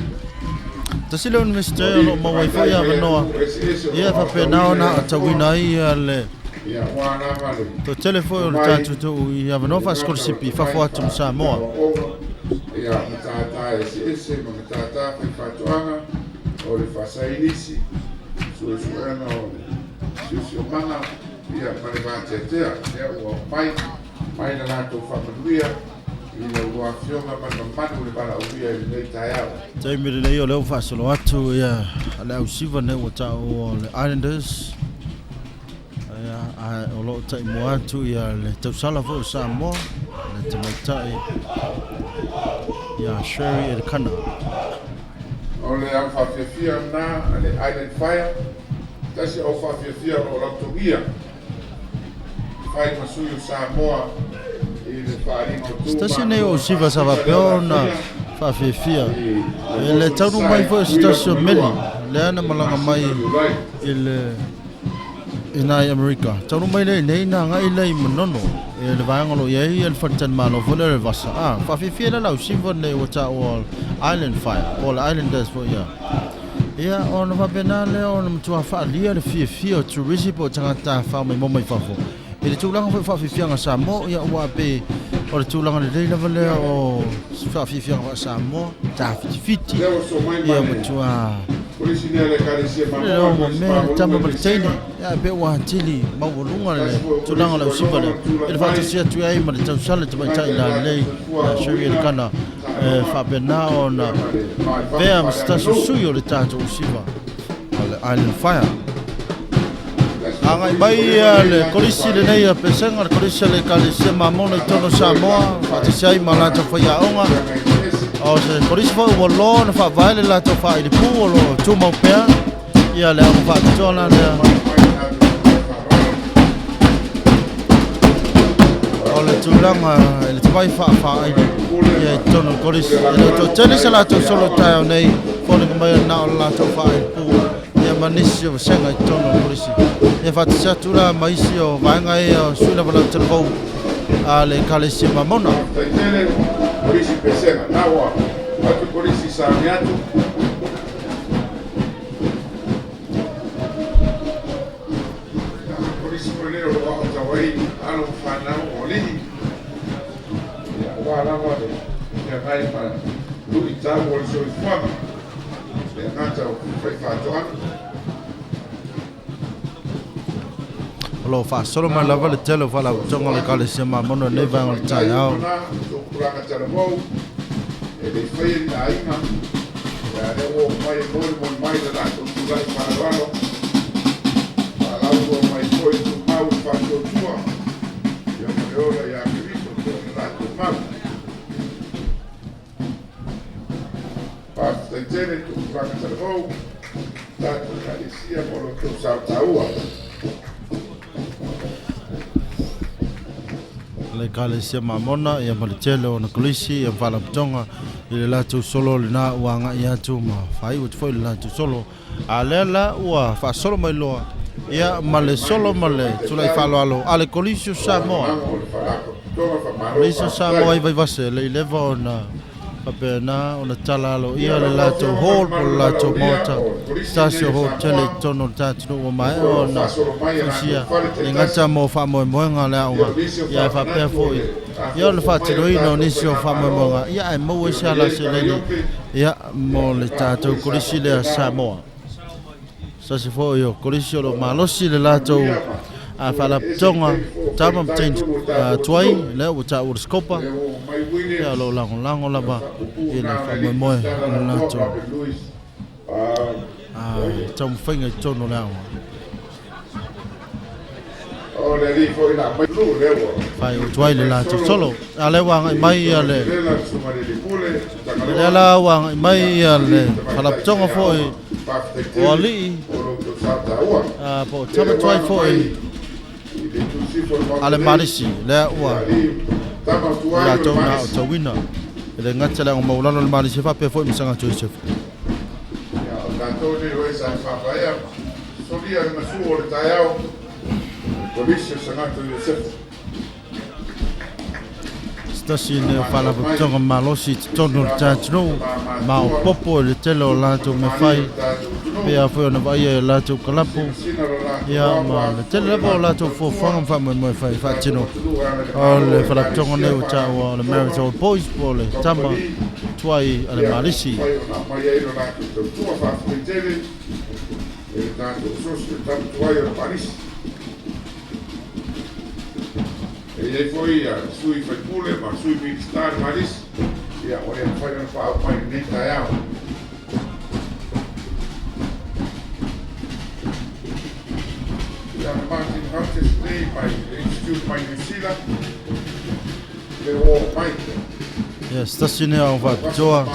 Tasi le Universite o o lo o i maua ai foi tamaitai avanoa faialugu eseese o lo ia o faapena aotauina ona i Alafua, aotauina ai ia le ia ua lava le toatele foi o le tomai tatou tuu i avanoa e le gata o le faasikolasipi i tomai fafo atu ma Samoa. faa-aoaoga, ia matatā eseese ma matatā faifaatoaga, o le faasainisi, suesuega o le siosiomaga, ia ma le vateatea. Lea ua mai mai le latou faamanuia i le lua afioga ma le mamalu o le valaaulia i lenei taeao. Taimi lenei o lea ua faasolo atu ia le ausiva nei ua taua o le Islanders ia ae o lo o taimua atu ia le tausala foi o Samoa le tamaitai ia Sherry Elekana. O le au faafiafia lena a le Island Fire, tasi au faafiafia o lo o lautogia fai ma sui o Samoa i le faaaliga o Se tu tasi ma nei o atua siva sa Pasifika faapea le ona Alafia faafiafia i le e le motu i taunuu mai Sasae, foi o se Tutuila tasi o ma meli Manua lea na i le malaga mai masina o Iulai. i le i nai Amerika. Taunuu mai lea i inei na agai lea i Manono e le vaega o lo o i ai le faletalimalo foi lea o le Vasa. A faafiafia lea lau siva nei ua taua o le Island Fire po o le Islanders foi ia. Ia ona faapena lea ona matua faaalia le fiafia o turisi po o tagata tafao mai mai fafo. I le tulaga foi o faafiafiaga Samoa, ia ua pe o le tulaga lelei lava lea o faafiafiaga faa-Samoa, tafitifiti, Lea ua so mai ma ia le matua Kolisi lea le Ekalesia le Mamona, ua Kolisi mea le tama Maualuga ma i le teine, Pesega, ia pe ua atili maualuga le tasi foi o tulaga o Kolisi le ua ausiva loa lea. ona I tulai le mai, faatasi atu ai ma le tausala e tamaitai gata i latou lalelei, soifua ia Sherry aoina, Elekana, e taaloga, faapena ia ona ma le maifafo vea ma se tasi o faaleaganuu. sui o le tatou ausiva o le Island Fire. Tasi foi Agai Kolisi mai ua leva ia nei le latou kolisi lenei faalele, a Pesega, le kolisi a le Ekalesia Mamona i totonu o faatasi ai Samoa, latou faatasi ai ma latou faiaoga faiaoga. feaga eseese. O se kolisi foi ua loa ona faavae le latou faailipu o lo o tumau pea ia le aoga faapitoa la Lea ua lea. mai mai latou tomai faaaloalo. O le Faafetai tele. tulaga i le tamai faafaaili Afioga i le Pule ia ma i totonu o le Pule kolisi. E le o Lagolago toatele ma se aiga latou solo faiaoga. taeao nei, foliga mai o na o le latou faailipu ia ma nisi o vasega i totonu o le kolisi. Ia faatasi atu la ma isi o vaega ia o sui lava lau talavou a le Ekalesia Mamona. Faafetai tele Kolisi Pesega. Na ua atu Kolisi sauni atu. Ia, Kolisi foi lea o lo o aotau ai alo ma fanau o alii. Ia, aua lava le feagai ma luitau o le soifuaga. Le gata o faifaatoaga. O lo o faasolo Na mai lava ua le tele o soso faalapotopotoga o le atu Ekalesia Mamona ia nei o vaega o le tamaitai taeao. uma na tupulaga talavou e le faia ni aiga ia lea ua oo mai e molimoli mai le latou tulai faaaloalo faalauloa mai foi tumau i le faatuatua ia ma le ola ia Keriso pe o le latou mau. Faafetai tele tupulaga talavou tatou Ekalesia mo lo outou saotaua. Le Ekalesia Mamona ia ma le tele o ona kolisi ia ma faalapotopotoga i le latou solo lena ua agai atu ma faaiu atu foi le latou solo. A lea la ua faasolo mai loa ia Lea ua ma tulai le mai solo le ma le Tamaitai tulai faaaloalo a le Kolisi o o Samoa. Lagolago o le Faalapotopotoga Faamalo Kolisi o faafetai. Samoa i Vaivase le i leva ona faapena ona tala Ia aloaia le lau latou Afioga ma hall le po o mamalu le o le latou valaaulia maota o le se Kolisi tasi lenei o a hotele i Samoa totonu o le tatou ua e maea foi o ona faasolo mai e latou fusia fale le taitasi gata mo faamoemoega le ia aoga o nisi o ia e faapea faamanatu o foi le ia o le afoafo mai o le faatinoina o tatou nisi o faigamalo faamoemoega ia ae maua e ai se ona i ala ai le seleni Karaiope ia ia mo le aua tatou foi sa kolisi lea faapena ona Samoa. Se tasi foi o kolisi o lo o malosi le latou manuia ma Faalapotopotoga Tama ma James Tuai, lea ua taua le Scopa, ia o lo o lagolago lava i le faamoemoe o le latou taumafaiga i totonu o le aoga. Faaiu atu ai le latou solo. A lea ua agai mai ia le lea la ua agai mai ia le Faalapotopotoga foi o Alii po o Tama Tuai foi a le Malisi lea ua i latou na aotauina e le gata le ago maualalo le Malisi faapea foi ma Saga Joseph. Se tasi lenei o faalapotopotoga malosi i totonu o le ta atunuu, maopoopo i le tele o latou mea fai, pei lava foi ona vaaia i latou kalapu, ia ma le tele lava o latou fuafuaga ma faamoemoe fai faatino. O le faalapotopotoga lenei ua taua o le Marital Boys po o le tama tuai a le Malisi. E i ai foi sui faipule ma sui Minisita le Malisi, ia ua le mafai ona faaoo mai i lenei taeao. Ia o le Martin Hunter lenei mai le Institute mai Niu Sila, le ua oo mai. Ia, se tasi lenei o au faapitoa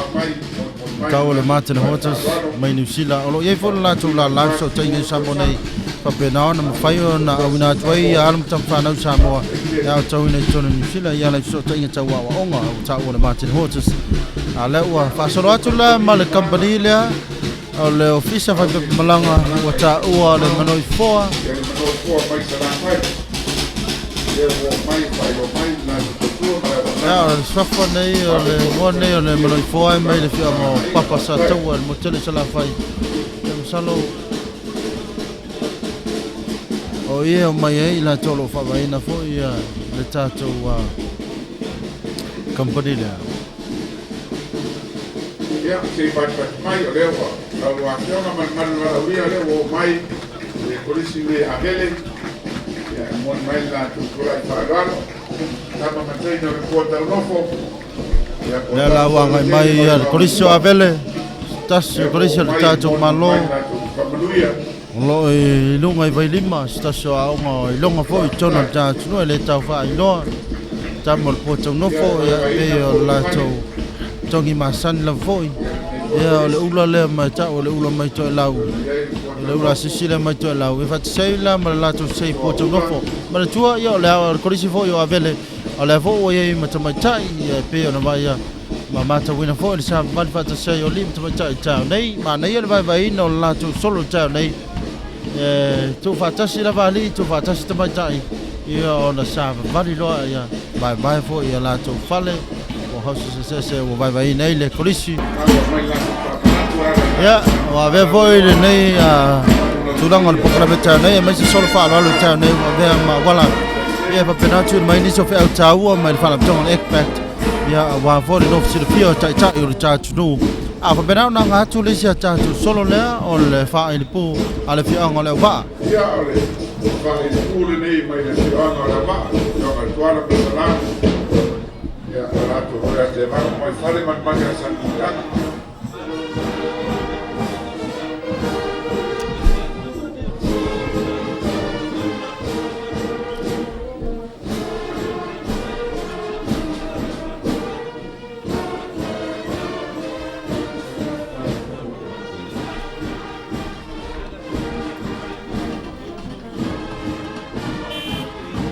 tau o le Martin Hortus mai Niu Sila. O lo o i ai foi le latou lala fesootaiga i Samoa nei, faapena ona mafai ona auina atu ai ia alo ma tama fanau Samoa e aotauina i totonu o Niu Sila i ala i fesootaiga tau aoaoga ua taua le Martin Hortus. A lea ua faasolo atu la ma le kamupani lea o le Ofisa Faipepa Malaga ua taua le Manoifoa. Ia le Manoifoa mai Salafai, lea ua oo mai e faailoa mai le latou tautua ma le Ia, auaunaga. o le suafa nei o le igoa nei o le Manoifoa e mai le afioaga o Papa Sataua i le motu tele i Salafai. Ia masalo o ia e omai ai i latou o lo o faavaeina foi ia le tatou company lea. Ia, se i fatufatu mai, o lea ua lau Afioga ma le malu valaaulia, o lea ua oo mai le Kolisi lenei a Avele, ia, e momoli mai le latou tulai faaaloalo, tama ma teine o le Pua Taunofo, ia, po o Lea tama la ua foi o agai le mai teine mai ia le le Vao Kolisi o Matua, Avele, se tasi lea o ua Kolisi oo o le mai e tatou momoli Malo mai le latou faamanuia. o lo o i luga i Vailima, se tasi o aoga o iloga foi i totonu o le Faafetai. ta atunuu e le tau faailoa. Tama o le Pua Ia, Taunofo, le ia, e vaevaeina pei po o o le Ioane, latou togi masani lava foi. ia lenei foi Ia, o le Kolisi. ula lea mai tau o le ula mai Toelau. I ai le Pua O le ula Taunofo, asisi lea mai Toelau. E faatasi la ma le latou sei Toa Pua Ula, Taunofo. Manatua, ia, o le o le Kolisi foi o Avele, o lea foi ua i ai ma tamaitai, ia, e pei ona vaaia ma matauina foi le savavali faatasi ai o alii ma tamaitai i taeao nei. Manaia le vaevaeina o le latou solo i taeao nei. E tuufaatasi lava alii, tuufaatasi tamaitai, ia ona savavali loa ia vaevae foi ia latou fale ua hausi eseese ua vaevaeina ai le Kolisi. Maua mai le latou faamanatu e ala i Ia, latou ua avea foi faalauiloa lenei ma tulaga o le manulautia. polokalame taeao nei, aemaise solo faaaloalo i taeao nei ua avea ma auala Faafetai ia tele. faapena atu mai nisi o feau taua mai le Faalapotopotoga o le ECPACT, ia aua foi le nofo silafia o taitai o le ta atunuu. A faapena ona aga atu le isi a tatou solo lea o le faailipu a le afioaga o Leauvaa. Ia, o le faailupu lenei mai le afioaga o Leauvaa, afioaga i le Tuala ma Salã, ia, o latou foi atevaga mai fale ma le mali a Salemuliaga.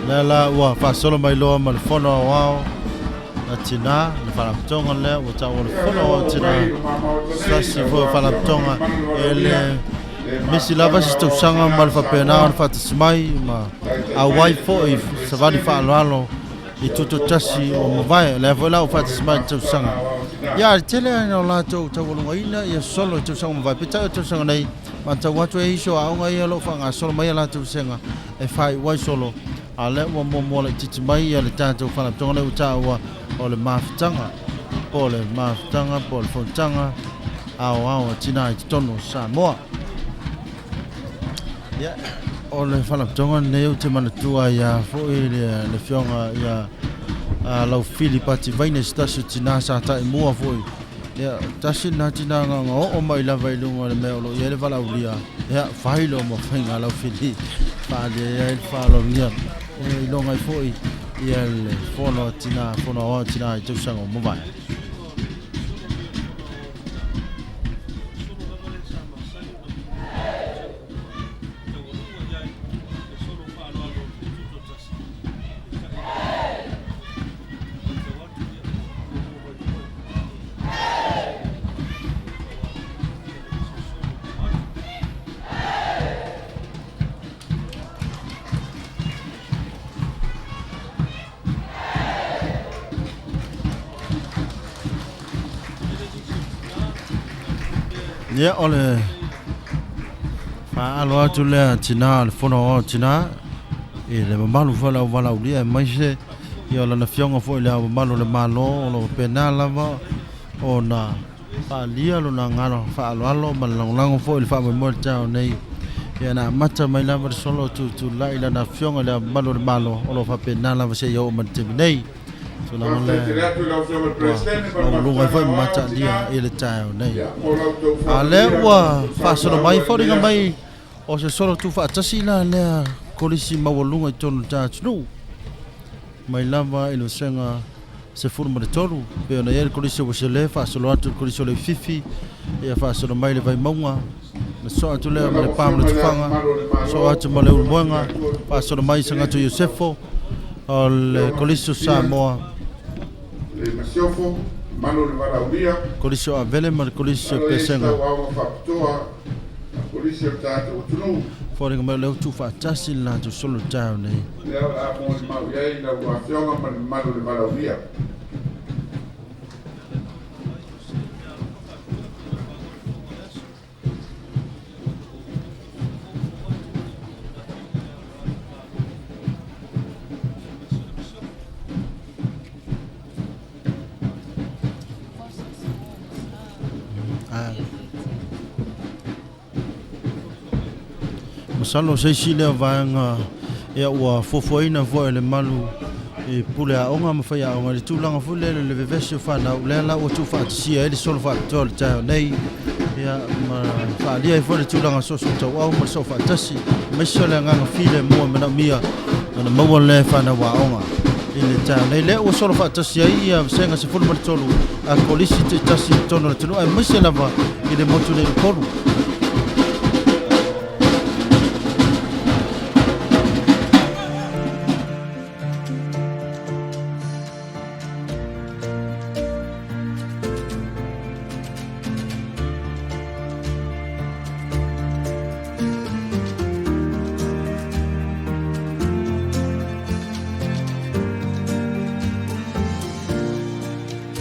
Lea la ua faasolo mai loa ma le fono aoao a tinā, le faalapotopotoga lea ua taua le Ia, o fono lea ua aoao oo tinā, mai le mamaota se nei, tasi lau foi o Afioga ma le faalapotopotoga malu e valaaulia, le le misi lava mafutaga se aoao tausaga tinā ma le o faapena Samoa, ona faatasi mai ma taitai mai auai le foi Afioga i le savali Peresetene, faaaloalo i ia outou tutotasi ua faatoo mavae. O lea foi la ua o le faatasi mai i le mafutaga tausaga. aoao tinā. Ia, le tele lava o latou taualugaina ia solo i tausaga mavae. Peitai o le tausaga nei, matau atu e isi o aoga ia o lo o faagasolo mai a latou vasega e faaiu ai solo. A o lea ua muamua laitiiti mai ia le tatou faalapotopotoga lea ua taua o le mafutaga, po o le mafutaga po o le fonotaga aoao a tinā i totonu o Samoa. Ia, o le Faalapotopotoga lenei ou te manatua ai lava foi le Afioga ia Laufili Pati Vaine, se tasi o tina sa taimua foi. Ia, tasi lena tina na oo mai lava i luga o le mea o lo o i ai le valaaulia, ia, fai loa ma faiga a Laufili, faaalia ai le faaaloalogia e iloga ai foi ia le fono a tina, fono aoao a tina i tausaga ua mavae. Ia, o le faaalo atu lea tinā o le Fono Aoao Tinā i le mamalu foi o le auvalaaulia aemaise ia o lana Afioga foi i Le Ao Mamalu o le Malo o lo o faapena lava ona faaalia lona agaga faaaloalo ma le lagolago foi i le faamoemoe i le taeao nei. Ia na amata mai lava le solo tutulai lana Afioga i Le Ao Mamalu o le Malo o lo o faapena lava seia oo mai i le taimi nei. Tulaga Faafetai tele lea atu i lau Afioga i le Peresetene ma ua le maualuga ai Mafutaga foi ma Aoao mataalia Tina i le taeao nei. mo la outou A lea faamanuia ma ua lo outou sao faasolo mai taua i foliga lenei aso. mai o se solo tuufaatasi la lea kolisi maualuga i totonu o le ta atunuu mai lava i le vasega 13 pei ona i ai le Kolisi o Uesele faasolo atu i le Kolisi o Leififi, ia faasolo mai le Vaimauga, na sosoo atu Ia lea ma lau le Pa ma le Afioga i Le Ao Tufaga, Mamalu o le sosoo Malo, atu ma lau le Afioga Ulumoega, Tuiatua faasolo Tupuola mai Petesetene Sagatio ma lau Iosefo, o le Afioga Kolisi o Filia, Samoa, le Masiofo, mamalu o le Valaaulia, Kolisi o Avele ma le Kolisi o alo i ai se Pesega. tauaoga faapitoa a Kolisi o le tatou atunuu. Foliga mai o lea ua tuufaatasi le latou solo i le taeao nei. Lea o le a molimau i ai lau Afioga ma le mamalu o le Valaaulia. Masalo o se isi lea vaega ia ua fuafuaina foi e le malu i pule aoga ma faiaoga i le tulaga foi lea le vevesi o fanau lea la ua tuufaatasia ai le solo faapitoa i le taeao nei ia ma faaalia ai foi le tulaga soosoo tauau ma le soo faatasi aemaise o le agaga filemu e manaomia ona maua lea e fanau aoga i le taeao nei lea ua solo faatasi ai ia vasega 13 a kolisi taitasi i totonu o le atunuu aemaise lava i le motu nei Upolu.